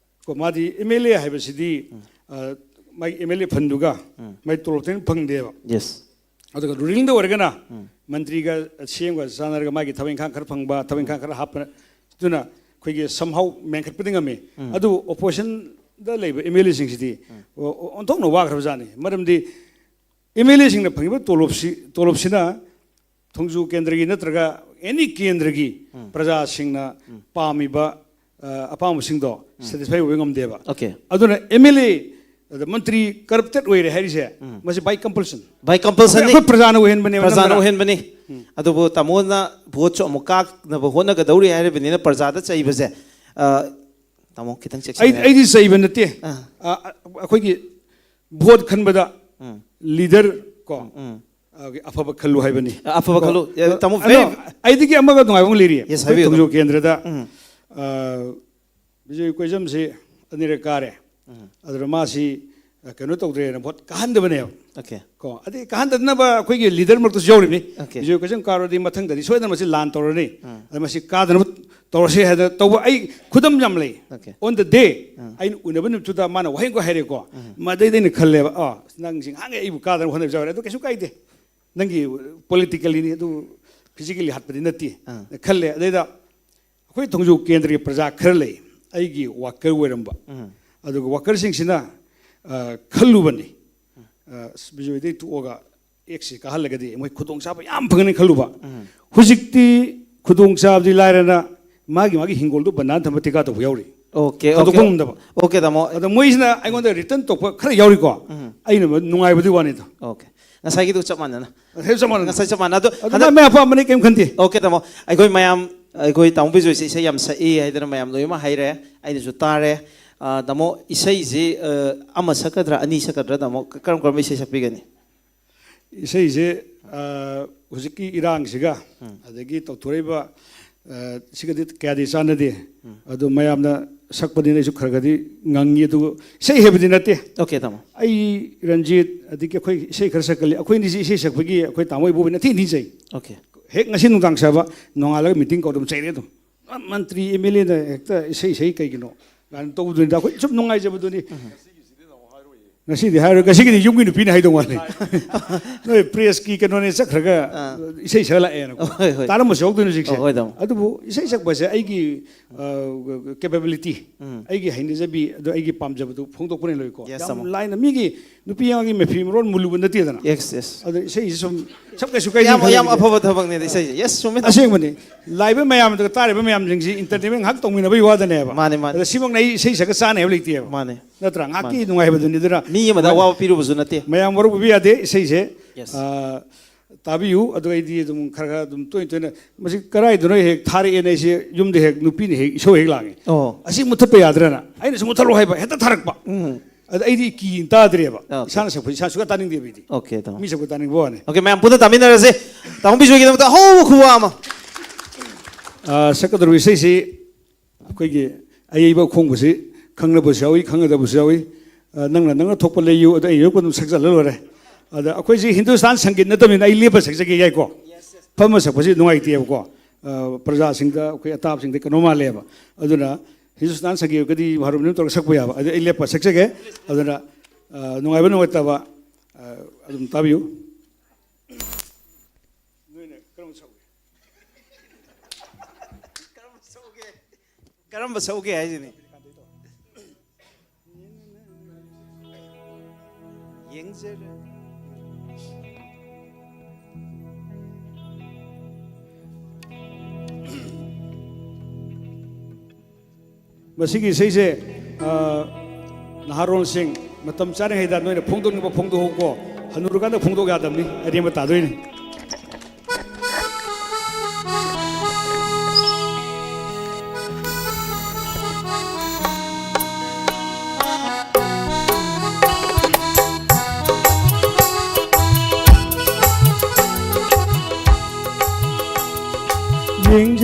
ꯀꯣ, ꯃꯥꯗꯤ ꯑꯦꯝ ꯑꯦꯜ ꯑꯦ ꯍꯥꯏꯕꯁꯤꯗꯤ ꯑ, ꯃꯥꯏ ꯑꯦꯝ ꯑꯦꯜ ꯑꯦ ꯐꯟꯗꯨꯒ ꯃꯥꯏ ꯇꯣꯂꯣꯞꯇꯩ ꯍꯦꯟꯅ ꯐꯪꯗꯦꯕ꯫ Yes. ꯑꯗꯨꯒ ꯔꯨꯂꯤꯡꯗ ꯑꯣꯏꯔꯒꯅ ꯃꯟꯇ꯭ꯔꯤꯒ ꯁꯤ ꯑꯦꯝꯒ ꯆꯥꯟꯅꯔꯒ ꯃꯥꯒꯤ ꯊꯕꯛ ꯏꯪꯈꯥꯡ ꯈꯔ ꯐꯪꯕ, ꯊꯕꯛ ꯏꯪꯈꯥꯡ ꯈꯔ ꯍꯥꯞꯄ, ꯑꯗꯨꯅ ꯑꯩꯈꯣꯏꯒꯤ ꯁꯝꯍꯥꯎ ꯃꯦꯟꯈꯠꯄꯗꯤ ꯉꯝꯃꯤ꯫ ꯑꯗꯨꯕꯨ ꯑꯣꯄꯣꯖꯤꯁꯟꯗ ꯂꯩꯕ ꯑꯦꯝ ꯑꯦꯜ ꯑꯦꯁꯤꯡꯁꯤꯗꯤ ꯑꯣꯟꯊꯣꯛꯅ ꯋꯥꯈ꯭ꯔꯕꯖꯥꯠꯅꯤ꯫ ꯃꯔꯝꯗꯤ ꯑꯦꯝ ꯑꯦꯜ ꯑꯦꯁꯤꯡꯅ ꯐꯪꯉꯤꯕ ꯇꯣꯂꯣꯞꯁꯤ, ꯇꯣꯂꯣꯞꯁꯤꯅ ꯊꯣꯡꯖꯨ ꯀꯦꯟꯗ꯭ꯔꯒꯤ ꯅꯠꯇ꯭ꯔꯒ ꯑꯦꯅꯤ ꯀꯦꯟꯗ꯭ꯔꯒꯤ ꯄ꯭ꯔꯖꯥꯁꯤꯡꯅ ꯄꯥꯝꯃꯤꯕ ꯑ, ꯑꯄꯥꯝꯕꯁꯤꯡꯗꯣ ꯁꯦꯇꯤꯁꯐꯥꯏ ꯑꯣꯏꯕ ꯉꯝꯗꯦꯕ꯫ Okay. ꯑꯗꯨꯅ ꯑꯦꯝ ꯑꯦꯜ ꯑꯦ, ꯑꯗ ꯃꯟꯇ꯭ꯔꯤ ꯀꯔꯞꯇꯦꯠ ꯑꯣꯏꯔꯦ ꯍꯥꯏꯔꯤꯁꯦ ꯃꯁꯤ ꯕꯥꯏ ꯀꯝꯄꯜꯁꯟ꯫ By compulsion ꯅꯤ꯫ ꯑꯩꯈꯣꯏ ꯄ꯭ꯔꯖꯥꯅ ꯑꯣꯏꯍꯟꯕꯅꯦꯕ, ꯄ꯭ꯔꯖꯥꯅ ꯅꯠꯇ꯭ꯔꯥ? ꯑꯣꯏꯍꯟꯕꯅꯤ꯫ ꯑꯗꯨꯕꯨ ꯇꯥꯃꯣꯅ ꯚꯣꯠꯁꯨ ꯑꯃꯨꯛ ꯀꯥꯅꯕ ꯍꯣꯠꯅꯒꯗꯧꯔꯤ ꯍꯥꯏꯔꯤꯕꯅꯤꯅ ꯄ꯭ꯔꯖꯥꯗ ꯆꯩꯕꯁꯦ, ꯑ, ꯇꯥꯃꯣ ꯈꯤꯇꯪ ꯑꯩ ꯆꯦꯛꯁꯤꯟꯅ ꯑꯩꯗꯤ ꯆꯩꯕ ꯅꯠꯇꯦ꯫ ꯑꯥ꯫ ꯑ, ꯑ, ꯑꯩꯈꯣꯏꯒꯤ ꯚꯣꯠ ꯈꯟꯕꯗ ꯂꯤꯗꯔ ꯀꯣ, ꯑ, ꯑꯐꯕ ꯈꯜꯂꯨ ꯍꯥꯏꯕꯅꯤ꯫ ꯑꯐꯕ ꯀꯣ, ꯈꯜꯂꯨ꯫ ꯑꯦ, ꯇꯥꯃꯣ, ꯑꯗꯣ very ꯑꯩꯗꯒꯤ ꯑꯃꯒ ꯅꯨꯡꯉꯥꯏꯕ ꯑꯃ ꯂꯩꯔꯤ꯫ Yes, ꯑꯩꯈꯣꯏ ꯍꯥꯏꯕꯤꯌꯨ, ꯊꯣꯡꯖꯨ ꯇꯥꯃꯣ꯫ ꯀꯦꯟꯗ꯭ꯔꯗ ꯑ, ꯕꯤꯖꯣꯏ ꯀꯣꯏꯖꯝꯁꯤ ꯑꯅꯤꯔꯛ ꯀꯥꯔꯦ꯫ ꯑꯗꯨꯅ ꯃꯥꯁꯤ, ꯑ, ꯀꯩꯅꯣ ꯇꯧꯗ꯭ꯔꯦꯅ ꯚꯣꯠ ꯀꯥꯍꯟꯗꯕꯅꯦꯕ꯫ Okay. ꯀꯣ, ꯑꯗꯩ ꯀꯥꯍꯟꯗꯅꯕ ꯑꯩꯈꯣꯏꯒꯤ ꯂꯤꯗꯔ ꯃꯔꯛꯇꯁꯨ ꯌꯥꯎꯔꯤꯕꯅꯤ꯫ Okay. ꯕꯤꯖꯣꯏ ꯀꯣꯏꯖꯝ ꯀꯥꯔꯨꯔꯗꯤ ꯃꯊꯪꯗꯗꯤ ꯁꯣꯏꯗꯅ ꯃꯁꯤ ꯂꯥꯟ ꯇꯧꯔꯅꯤ꯫ ꯑꯗ ꯃꯁꯤ ꯀꯥꯗꯅꯕ ꯇꯧꯔꯁꯦ ꯍꯥꯏꯗꯅ ꯇꯧꯕ ꯑꯩ ꯈꯨꯗꯝ ꯌꯥꯝ ꯂꯩ꯫ Okay. On the day ꯑꯩꯅ ꯎꯅꯕ ꯅꯨꯃꯤꯠꯇꯨꯗ ꯃꯥꯅ ꯋꯥꯍꯩ ꯑꯃꯈꯛ ꯍꯥꯏꯔꯦꯀꯣ꯫ ꯃꯗꯩꯗ ꯑꯩꯅ ꯈꯜꯂꯦꯕ, "ꯑ, ꯅꯪꯁꯤ ꯉꯍꯥꯟꯒꯩ ꯑꯩꯕꯨ ꯀꯥꯗꯅꯕ ꯍꯣꯠꯅꯕꯁꯨ ꯌꯥꯎꯔꯦ, ꯑꯗꯨ ꯀꯩꯁꯨ ꯀꯥꯏꯗꯦ꯫ ꯅꯪꯒꯤ politically ꯅꯤ, ꯑꯗꯨ physically ꯍꯥꯠꯄꯗꯤ ꯅꯠꯇꯦ" ꯑꯥ꯫ ꯈꯜꯂꯦ꯫ ꯑꯗꯩꯗ ꯑꯩꯈꯣꯏ ꯊꯣꯡꯖꯨ ꯀꯦꯟꯗ꯭ꯔꯒꯤ ꯄ꯭ꯔꯖꯥ ꯈꯔ ꯂꯩ, ꯑꯩꯒꯤ ꯋꯥꯀꯔ ꯑꯣꯏꯔꯝꯕ꯫ ꯑꯗꯨꯒ ꯋꯥꯀꯔꯁꯤꯡꯁꯤꯅ, ꯑ, ꯈꯜꯂꯨꯕꯅꯤ, ꯑ, ꯑꯁ, ꯕꯤꯖꯣꯏꯗꯩ ꯇꯣꯛꯑꯒ ꯑꯦꯛꯁꯁꯤ ꯀꯥꯍꯜꯂꯒꯗꯤ ꯃꯣꯏ ꯈꯨꯗꯣꯡꯆꯥꯕ ꯌꯥꯝ ꯐꯪꯒꯅꯤ ꯈꯜꯂꯨꯕ꯫ ꯍꯧꯖꯤꯛꯇꯤ ꯈꯨꯗꯣꯡꯆꯥꯕꯗꯤ ꯂꯥꯏꯔꯅ ꯃꯥꯒꯤ ꯃꯥꯒꯤ ꯍꯤꯡꯒꯣꯜꯗꯣ ꯕꯟꯗꯥꯟ ꯊꯝꯕ ꯊꯤꯀꯥ ꯇꯧꯕ ꯌꯥꯎꯔꯤ꯫ Okay, ꯊꯥꯗꯣꯛꯄ okay. ꯉꯝꯗꯕ꯫ Okay, ꯇꯥꯃꯣ꯫ ꯑꯗ ꯃꯣꯏꯁꯤꯅ ꯑꯩꯉꯣꯟꯗ ꯔꯤꯇꯔꯟ ꯇꯧꯔꯛꯄ ꯈꯔ ꯌꯥꯎꯔꯤꯀꯣ꯫ ꯑꯩꯅ ꯅꯨꯡꯉꯥꯏꯕꯗꯨꯒꯤ ꯋꯥꯅꯤꯗ꯫ Okay. ꯉꯁꯥꯏꯒꯤꯗꯨ ꯆꯞ ꯃꯥꯟꯅꯅ꯫ ꯉꯁꯥꯏ ꯆꯞ ꯃꯥꯟꯅꯅ꯫ ꯉꯁꯥꯏ ꯆꯞ ꯃꯥꯟꯅ꯫ ꯑꯗꯣ ꯑꯗꯨ ꯍꯟꯗꯛ ꯃꯥꯏ ꯑꯄꯥꯝꯕꯅꯤ, ꯀꯩꯝ ꯈꯟꯗꯦ꯫ Okay, ꯇꯥꯃꯣ꯫ ꯑꯩꯈꯣꯏ ꯃꯌꯥꯝ, ꯑꯩꯈꯣꯏ ꯇꯥꯃꯣ ꯕꯤꯖꯣꯏꯁꯦ ꯏꯁꯩ ꯌꯥꯝ ꯁꯛꯏ ꯍꯥꯏꯗꯅ ꯃꯌꯥꯝ ꯂꯣꯏꯅꯃꯛ ꯍꯥꯏꯔꯦ꯫ ꯑꯩꯅꯁꯨ ꯇꯥꯔꯦ꯫ ꯑ, ꯇꯥꯃꯣ, ꯏꯁꯩꯁꯤ, ꯑ, ꯑꯃ ꯁꯛꯀꯗ꯭ꯔꯥ, ꯑꯅꯤ ꯁꯛꯀꯗ꯭ꯔꯥ, ꯇꯥꯃꯣ? ꯀꯔꯝ ꯀꯔꯝꯕ ꯏꯁꯩ ꯁꯛꯄꯤꯒꯅꯤ? ꯏꯁꯩꯁꯦ ꯑ, ꯍꯧꯖꯤꯛꯀꯤ ꯏꯔꯥꯡꯁꯤꯒ, ꯑꯗꯒꯤ ꯇꯧꯊꯣꯔꯛꯏꯕ, ꯑ, ꯁꯤꯒꯗꯤ ꯀꯌꯥꯗꯤ ꯆꯥꯟꯅꯗꯦ꯫ ꯑꯗꯣ ꯃꯌꯥꯝꯅ ꯁꯛꯄꯅꯤꯅ ꯑꯩꯁꯨ ꯈꯔ ꯈꯔꯗꯤ ꯉꯪꯉꯤ, ꯑꯗꯨꯒ ꯏꯁꯩ ꯍꯩꯕꯗꯤ ꯅꯠꯇꯦ꯫ ꯑꯣꯀꯦ, ꯇꯥꯃꯣ꯫ ꯑꯩ, ꯔꯟꯖꯤꯠ, ꯑꯗꯒꯤ ꯑꯩꯈꯣꯏ ꯏꯁꯩ ꯈꯔ ꯁꯛꯀꯜꯂꯤ꯫ ꯑꯩꯈꯣꯏ ꯑꯅꯤꯁꯤ ꯏꯁꯩ ꯁꯛꯄꯒꯤ ꯑꯩꯈꯣꯏ ꯇꯥꯃꯣ ꯏꯕꯣꯕꯤꯅ ꯊꯤ ꯊꯤꯅ ꯆꯩ꯫ ꯑꯣꯀꯦ꯫ ꯍꯦꯛ ꯉꯁꯤ ꯅꯨꯡꯗꯥꯡ ꯁꯥꯕ, ꯅꯣꯡꯉꯥꯜꯂꯒ ꯃꯤꯇꯤꯡ ꯀꯧꯔ ꯑꯗꯨꯝ ꯆꯩꯔꯦ ꯑꯗꯨꯝ꯫ "ꯃꯟꯇ꯭ꯔꯤ ꯑꯦꯝ ꯑꯦꯜ ꯑꯦꯅ ꯍꯦꯛꯇ ꯏꯁꯩ ꯏꯁꯩ ꯀꯩꯒꯤꯅꯣ?" ꯀꯥꯏꯅ ꯇꯧꯕꯗꯨꯅꯤꯗ꯫ ꯑꯩꯈꯣꯏ ꯁꯨꯝ ꯅꯨꯡꯉꯥꯏꯖꯕꯗꯨꯅꯤ꯫ ꯉꯁꯤꯗꯤ ꯍꯥꯏꯔꯣꯏ, ꯉꯁꯤꯒꯤꯗꯤ ꯌꯨꯝꯒꯤ ꯅꯨꯄꯤꯅ ꯍꯥꯏꯗꯧ ꯃꯥꯜꯂꯤ꯫ ꯅꯣꯏ ꯄ꯭ꯔꯦꯁꯀꯤ ꯀꯩꯅꯣꯅꯦ ꯆꯠꯈ꯭ꯔꯒ ꯑꯥ꯫ ꯏꯁꯩ ꯁꯛꯑ ꯂꯥꯛꯑꯦꯅꯀꯣ꯫ ꯍꯣꯏ, ꯍꯣꯏ꯫ ꯇꯥꯔꯝꯕꯁꯨ ꯌꯥꯎꯗꯣꯏꯅꯦ ꯍꯧꯖꯤꯛꯁꯦ꯫ ꯑꯣ, ꯍꯣꯏ, ꯇꯥꯃꯣ꯫ ꯑꯗꯨꯕꯨ ꯏꯁꯩ ꯁꯛꯄꯁꯦ ꯑꯩꯒꯤ, ꯑ, ꯀꯦꯄꯦꯕꯤꯂꯤꯇꯤ, ꯎꯝ꯫ ꯑꯩꯒꯤ ꯍꯩꯅꯖꯕꯤ, ꯑꯗꯣ ꯑꯩꯒꯤ ꯄꯥꯝꯖꯕꯗꯨ ꯐꯣꯡꯗꯣꯛꯄꯅ ꯂꯣꯏꯀꯣ꯫ Yes, ꯌꯥꯝ ꯇꯥꯃꯣ꯫ ꯂꯥꯏꯅ ꯃꯤꯒꯤ ꯅꯨꯄꯤ ꯑꯉꯥꯡꯒꯤ ꯃꯐꯤ ꯃꯔꯣꯟ ꯃꯨꯜꯂꯨꯕ ꯅꯠꯇꯦꯗꯅ꯫ Yes, yes꯫ ꯑꯗꯣ ꯏꯁꯩꯁꯤ ꯁꯨꯝ ꯁꯛ ꯀꯩꯁꯨ ꯀꯥꯏꯗꯦ ꯌꯥꯝ, ꯌꯥꯝ ꯈꯜꯂꯤꯅꯦ꯫ ꯑꯐꯕ ꯊꯕꯛꯅꯦꯗ ꯏꯁꯩꯁꯦ꯫ Yes, ꯆꯨꯝꯃꯦ, ꯇꯥꯃꯣ꯫ ꯑꯁꯦꯡꯕꯅꯤ꯫ ꯂꯥꯛꯏꯕ ꯃꯌꯥꯝꯗꯨꯒ ꯇꯥꯔꯤꯕ ꯃꯌꯥꯝꯁꯤꯡꯁꯤ entertainment ꯉꯥꯏꯍꯥꯛ ꯇꯧꯃꯤꯟꯅꯕꯒꯤ ꯋꯥꯗꯅꯦꯕ꯫ ꯃꯥꯅꯦ, ꯃꯥꯅꯦ꯫ ꯑꯗ ꯁꯤꯃꯛꯅ ꯑꯩ ꯏꯁꯩ ꯁꯛꯀ ꯆꯥꯅꯤ ꯍꯥꯏꯕ ꯂꯩꯇꯦꯕ꯫ ꯃꯥꯅꯦ꯫ ꯅꯠꯇ꯭ꯔꯥ? ꯉꯥꯏꯍꯥꯛꯀꯤ ꯃꯥꯅꯦ꯫ ꯅꯨꯡꯉꯥꯏꯕꯗꯨꯅꯤ꯫ ꯑꯗꯨꯅ ꯃꯤ ꯑꯃꯗ ꯑꯋꯥꯕ ꯄꯤꯔꯨꯕꯁꯨ ꯅꯠꯇꯦ꯫ ꯃꯌꯥꯝ ꯋꯥꯔꯧꯕꯤꯕ ꯌꯥꯗꯦ꯫ ꯏꯁꯩꯁꯦ, Yes꯫ ꯑ, ꯇꯥꯕꯤꯌꯨ꯫ ꯑꯗꯨꯒ ꯑꯩꯗꯤ ꯑꯗꯨꯝ ꯈꯔ ꯈꯔ ꯑꯗꯨꯝ ꯇꯣꯏꯅ ꯇꯣꯏꯅ, "ꯃꯁꯤ ꯀꯗꯥꯏꯗꯅꯣ ꯍꯦꯛ ꯊꯥꯔꯛꯑꯦꯅ ꯑꯩꯁꯦ ꯌꯨꯝꯗ ꯍꯦꯛ ꯅꯨꯄꯤꯅ ꯍꯦꯛ ꯏꯁꯧ ꯍꯦꯛ ꯂꯥꯡꯉꯦ꯫ ꯑꯣ꯫ ꯑꯁꯤ ꯃꯨꯊꯠꯄ ꯌꯥꯗ꯭ꯔꯅ?" ꯑꯩꯅꯁꯨ ꯃꯨꯊꯠꯂꯣ ꯍꯥꯏꯕ, ꯍꯦꯛꯇ ꯊꯥꯔꯛꯄ꯫ ꯎꯝ꯫ ꯑꯗ ꯑꯩꯗꯤ ꯀꯤ ꯇꯥꯗ꯭ꯔꯦꯕ꯫ ꯑꯣꯀꯦ꯫ ꯏꯁꯥꯅ ꯁꯛꯄ ꯏꯁꯥ ꯁꯨꯡꯇꯥ ꯇꯥꯅꯤꯡꯗꯦꯕ ꯑꯩꯗꯤ꯫ ꯑꯣꯀꯦ, ꯇꯥꯃꯣ꯫ ꯃꯤ ꯁꯛꯄ ꯇꯥꯅꯤꯡꯕ ꯋꯥꯅꯤ꯫ ꯑꯣꯀꯦ, ꯃꯌꯥꯝ ꯄꯨꯟꯅ ꯇꯥꯃꯤꯟꯅꯔꯁꯦ꯫ ꯇꯥꯃꯣ ꯕꯤꯖꯣꯏꯒꯤꯗꯃꯛꯇ ꯑꯍꯧꯕ ꯈꯨꯋꯥ ꯑꯃ꯫ ꯑ, ꯁꯛꯀꯗꯧꯔꯤꯕ ꯏꯁꯩꯁꯤ ꯑꯩꯈꯣꯏꯒꯤ ꯑꯌꯩꯕ ꯑꯈꯣꯡꯕꯁꯤ ꯈꯪꯅꯕꯁꯨ ꯌꯥꯎꯏ, ꯈꯪꯅꯗꯕꯁꯨ ꯌꯥꯎꯏ꯫ ꯑ, ꯅꯪꯅ ꯅꯪꯅ ꯊꯣꯛꯄ ꯂꯩꯌꯨ, ꯑꯗ ꯑꯩ ꯌꯧꯔꯛꯄ ꯑꯗꯨꯝ ꯁꯛꯆꯜꯂ ꯂꯣꯏꯔꯦ꯫ ꯑꯗ ꯑꯩꯈꯣꯏꯁꯤ ꯍꯤꯟꯗꯨꯁꯇꯥꯟ ꯁꯪꯒꯤꯠ ꯅꯠꯇꯕꯅꯤꯅ ꯑꯩ ꯂꯦꯞꯄ ꯁꯛꯆꯒꯦ ꯌꯥꯏꯀꯣ? ꯐꯝꯃ ꯁꯛꯄꯁꯤ ꯅꯨꯡꯉꯥꯏꯇꯦꯕꯀꯣ꯫ ꯑ, ꯄ꯭ꯔꯖꯥꯁꯤꯡꯗ, ꯑꯩꯈꯣꯏ ꯑꯇꯥꯕꯁꯤꯡꯗ ꯀꯩꯅꯣ ꯃꯥꯜꯂꯦꯕ꯫ ꯑꯗꯨꯅ ꯍꯤꯟꯗꯨꯁꯇꯥꯟ ꯁꯪꯒꯤꯠꯀꯗꯤ ꯍꯥꯔꯃꯣꯅꯤꯌꯝ ꯇꯧꯔꯒ ꯁꯛꯄ ꯌꯥꯕ꯫ ꯑꯗꯨ ꯑꯩ ꯂꯦꯞꯄ ꯁꯛꯆꯒꯦ꯫ ꯑꯗꯨꯅ, ꯑ, ꯅꯨꯡꯉꯥꯏꯕ ꯅꯨꯡꯉꯥꯏꯇꯕ, ꯑ, ꯑꯗꯨꯝ ꯇꯥꯕꯤꯌꯨ꯫ ꯅꯣꯏꯅ ꯀꯔꯝꯕ ꯁꯛꯎꯒꯦ? ꯀꯔꯝꯕ ꯁꯛꯎꯒꯦ? ꯀꯔꯝꯕ ꯁꯛꯎꯒꯦ ꯍꯥꯏꯁꯤꯅꯤ? ꯌꯦꯡꯖꯔꯦ꯫ ꯃꯁꯤꯒꯤ ꯏꯁꯩꯁꯦ, ꯑ, ꯅꯍꯥꯔꯣꯜꯁꯤꯡ, ꯃꯇꯝ ꯆꯥꯔꯤꯉꯩꯗ ꯅꯣꯏꯅ ꯐꯣꯡꯗꯣꯛꯅꯤꯡꯕ ꯐꯣꯡꯗꯣꯛꯎꯀꯣ꯫ ꯍꯅꯨꯔꯀꯥꯟꯗ ꯐꯣꯡꯗꯣꯛ ꯌꯥꯗꯕꯅꯤ, ꯑꯔꯦꯝꯕ ꯇꯥꯗꯣꯏꯅꯤ꯫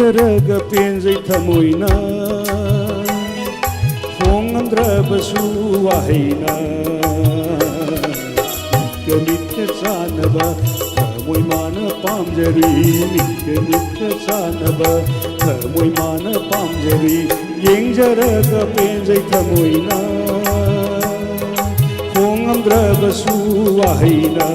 ꯌꯦꯡꯖꯔꯒ ꯄꯦꯟꯖꯩ ꯊꯃꯣꯏꯅ, ꯐꯣꯡꯉꯝꯗ꯭ꯔꯕꯁꯨ ꯋꯥꯍꯩꯅ꯫ ꯃꯤꯠꯀ ꯃꯤꯠꯀ ꯆꯥꯟꯅꯕ ꯊꯃꯣꯏ ꯃꯥꯅ ꯄꯥꯝꯖꯔꯤ꯫ ꯃꯤꯠꯀ ꯃꯤꯠꯀ ꯆꯥꯟꯅꯕ ꯊꯃꯣꯏ ꯃꯥꯅ ꯄꯥꯝꯖꯔꯤ꯫ ꯌꯦꯡꯖꯔꯒ ꯄꯦꯟꯖꯩ ꯊꯃꯣꯏꯅ, ꯐꯣꯡꯉꯝꯗ꯭ꯔꯕꯁꯨ ꯋꯥꯍꯩꯅ꯫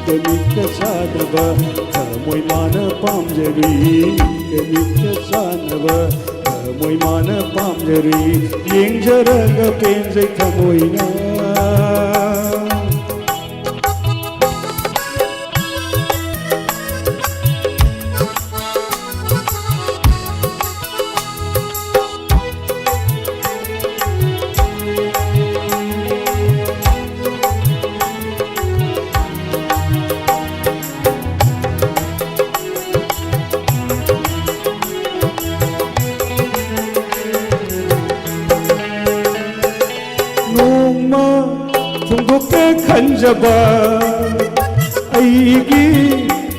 ꯃꯤꯠꯀ ꯃꯤꯠꯀ ꯆꯥꯟꯅꯕ ꯊꯃꯣꯏ ꯃꯥꯅ ꯄꯥꯝꯖꯔꯤ꯫ ꯃꯤꯠꯀ ꯃꯤꯠꯀ ꯆꯥꯟꯅꯕ ꯊꯃꯣꯏ ꯃꯥꯅ ꯄꯥꯝꯖꯔꯤ꯫ ꯌꯦꯡꯖꯔꯒ ꯄꯦꯟꯖꯩ ꯊꯃꯣꯏꯅ꯫ ꯅꯣꯡꯃ ꯐꯣꯡꯗꯣꯛꯀꯦ ꯈꯟꯖꯕ ꯑꯩꯒꯤ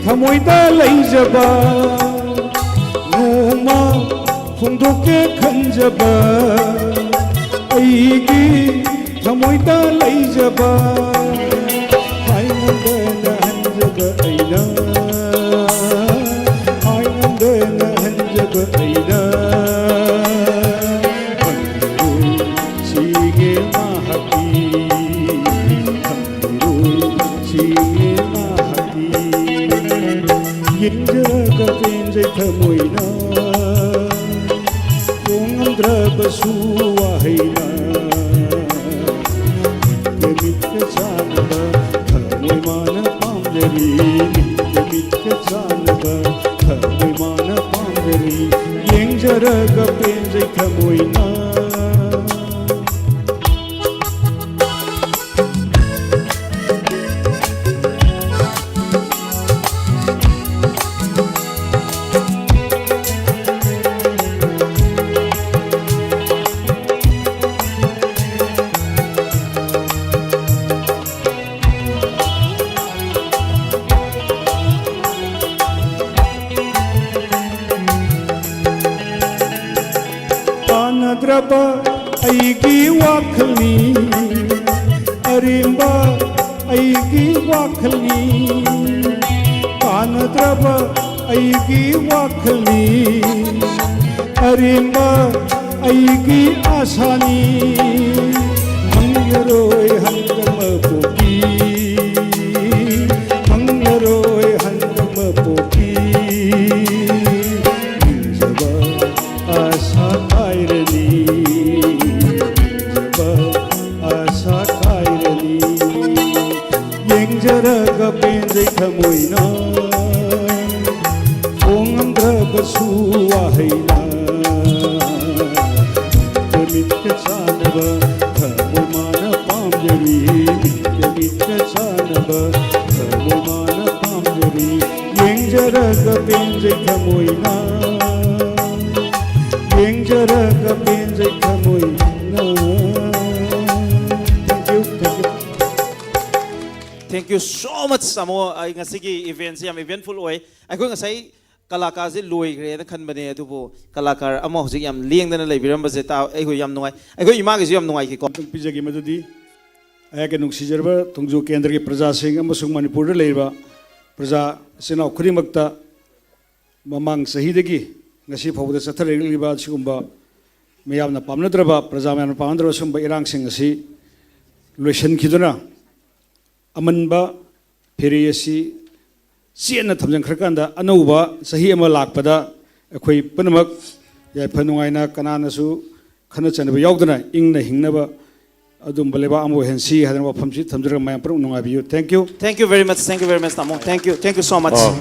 ꯊꯃꯣꯏꯗ ꯂꯩꯖꯕ, ꯅꯣꯡꯃ ꯐꯣꯡꯗꯣꯛꯀꯦ ꯈꯟꯖꯕ ꯑꯩꯒꯤ ꯊꯃꯣꯏꯗ ꯂꯩꯖꯕ, ꯍꯥꯏꯉꯝꯗꯅ ꯍꯟꯖꯕ ꯑꯩꯅ, ꯍꯥꯏꯉꯝꯗꯅ ꯍꯟꯖꯕ ꯑꯩꯅ꯫ ꯈꯪꯂꯔꯣꯏ ꯁꯤꯒꯦ ꯃꯍꯥꯛꯇꯤ, ꯈꯪꯂꯔꯣꯏ ꯁꯤꯒꯦ ꯃꯍꯥꯛꯇꯤ꯫ ꯌꯦꯡꯖꯔꯒ ꯄꯦꯟꯖꯩ ꯊꯃꯣꯏꯅ, ꯐꯣꯡꯉꯝꯗ꯭ꯔꯕꯁꯨ ꯋꯥꯍꯩꯅ꯫ ꯃꯤꯠꯀ ꯃꯤꯠꯀ ꯆꯥꯟꯅꯕ ꯊꯃꯣꯏ ꯃꯥꯅ ꯄꯥꯝꯖꯔꯤ꯫ ꯃꯤꯠꯀ ꯃꯤꯠꯀ ꯆꯥꯟꯅꯕ ꯊꯃꯣꯏ ꯃꯥꯅ ꯄꯥꯝꯖꯔꯤ꯫ ꯌꯦꯡꯖꯔꯒ ꯄꯦꯟꯖꯩ ꯊꯃꯣꯏꯅ꯫ ꯔꯕ ꯑꯩꯒꯤ ꯋꯥꯈꯜꯅꯤ, ꯑꯔꯦꯝꯕ ꯑꯩꯒꯤ ꯋꯥꯈꯜꯅꯤ, ꯀꯥꯟꯅꯗ꯭ꯔꯕ ꯑꯩꯒꯤ ꯋꯥꯈꯜꯅꯤ, ꯑꯔꯦꯝꯕ ꯑꯩꯒꯤ ꯑꯥꯁꯥꯅꯤ꯫ ꯐꯪꯂꯔꯣꯏ ꯍꯟꯗꯛ ꯃꯄꯣꯛꯀꯤ, ꯐꯪꯂꯔꯣꯏ ꯍꯟꯗꯛ ꯃꯄꯣꯛꯀꯤ꯫ ꯅꯤꯡꯖꯕ ꯑꯥꯁꯥ ꯀꯥꯏꯔꯅꯤ, ꯅꯤꯡꯖꯕ ꯑꯥꯁꯥ ꯀꯥꯏꯔꯅꯤ꯫ ꯌꯦꯡꯖꯔꯒ ꯄꯦꯟꯖꯩ ꯊꯃꯣꯏꯅ, ꯐꯣꯡꯉꯝꯗ꯭ꯔꯕꯁꯨ ꯋꯥꯍꯩꯅ꯫ ꯃꯤꯠꯀ ꯃꯤꯠꯀ ꯆꯥꯟꯅꯕ ꯊꯃꯣꯏ ꯃꯥꯅ ꯄꯥꯝꯖꯔꯤ, ꯃꯤꯠꯀ ꯃꯤꯠꯀ ꯆꯥꯟꯅꯕ ꯊꯃꯣꯏ ꯃꯥꯅ ꯄꯥꯝꯖꯔꯤ꯫ ꯌꯦꯡꯖꯔꯒ ꯄꯦꯟꯖꯩ ꯊꯃꯣꯏꯅ, ꯌꯦꯡꯖꯔꯒ ꯄꯦꯟꯖꯩ ꯊꯃꯣꯏꯅ꯫ Thank you, thank you. Thank you so much, ꯇꯥꯃꯣ꯫ ꯑꯩ ꯉꯁꯤꯒꯤ ꯏꯚꯦꯟꯁꯦ ꯌꯥꯝ ꯏꯚꯦꯟꯐꯨꯜ ꯑꯣꯏ꯫ ꯑꯩꯈꯣꯏ ꯉꯁꯥꯏ ꯀꯂꯥꯀꯥꯔꯁꯦ ꯂꯣꯏꯈ꯭ꯔꯦꯅ ꯈꯟꯕꯅꯦ, ꯑꯗꯨꯕꯨ ꯀꯂꯥꯀꯥꯔ ꯑꯃ ꯍꯧꯖꯤꯛ ꯌꯥꯝ ꯂꯦꯡꯗꯅ ꯂꯩꯕꯤꯔꯝꯕꯁꯦ ꯇꯥ-, ꯑꯩꯈꯣꯏ ꯌꯥꯝ ꯅꯨꯡꯉꯥꯏ꯫ ꯑꯩꯈꯣꯏ ꯏꯃꯥꯒꯤꯁꯨ ꯌꯥꯝ ꯅꯨꯡꯉꯥꯏꯈꯤꯀꯣ꯫ ꯑꯃꯇꯪ ꯄꯤꯖꯒꯦ꯫ ꯃꯗꯨꯗꯤ ꯑꯩꯍꯥꯛꯀꯤ ꯅꯨꯡꯁꯤꯖꯔꯕ ꯊꯣꯡꯖꯨ ꯀꯦꯟꯗ꯭ꯔꯒꯤ ꯄ꯭ꯔꯖꯥꯁꯤꯡ ꯑꯃꯁꯨꯡ ꯃꯅꯤꯄꯨꯔꯗ ꯂꯩꯔꯤꯕ ꯄ꯭ꯔꯖꯥ ꯏꯆꯤꯟ ꯏꯅꯥꯎ ꯈꯨꯗꯤꯡꯃꯛꯇ ꯃꯃꯥꯡ ꯆꯍꯤꯗꯒꯤ ꯉꯁꯤ ꯐꯥꯎꯕꯗ ꯆꯠꯊꯔꯛꯂꯤꯕ ꯑꯁꯤꯒꯨꯝꯕ ꯃꯤꯌꯥꯝꯅ ꯄꯥꯝꯅꯗ꯭ꯔꯕ, ꯄ꯭ꯔꯖꯥ ꯃꯌꯥꯝꯅ ꯄꯥꯝꯅꯗ꯭ꯔꯕ ꯁꯤꯒꯨꯝꯕ ꯏꯔꯥꯡꯁꯤꯡ ꯑꯁꯤ ꯂꯣꯏꯁꯤꯟꯈꯤꯗꯨꯅ ꯑꯃꯟꯕ ꯐꯦꯔꯤ ꯑꯁꯤ ꯆꯦꯠꯅ ꯊꯝꯖꯤꯟꯈ꯭ꯔꯀꯥꯟꯗ ꯑꯅꯧꯕ ꯆꯍꯤ ꯑꯃ ꯂꯥꯛꯄꯗ ꯑꯩꯈꯣꯏ ꯄꯨꯝꯅꯃꯛ ꯌꯥꯏꯐ ꯅꯨꯡꯉꯥꯏꯅ ꯀꯅꯥꯅꯁꯨ ꯈꯠꯅ ꯆꯩꯅꯕ ꯌꯥꯎꯗꯅ ꯏꯪꯅ ꯍꯤꯡꯅꯕ ꯑꯗꯨꯝꯕ ꯂꯩꯕꯥꯛ ꯑꯃ ꯑꯣꯏꯍꯟꯁꯤ ꯍꯥꯏꯗꯅ ꯋꯥꯐꯝꯁꯤ ꯊꯝꯖꯔꯒ ꯃꯌꯥꯝ ꯄꯨꯝꯅꯃꯛ ꯅꯨꯡꯉꯥꯏꯕꯤꯌꯨ꯫ Thank you꯫ Thank you very much, thank you very much, ꯇꯥꯃꯣ꯫ Thank you, thank you so much꯫ ꯑ,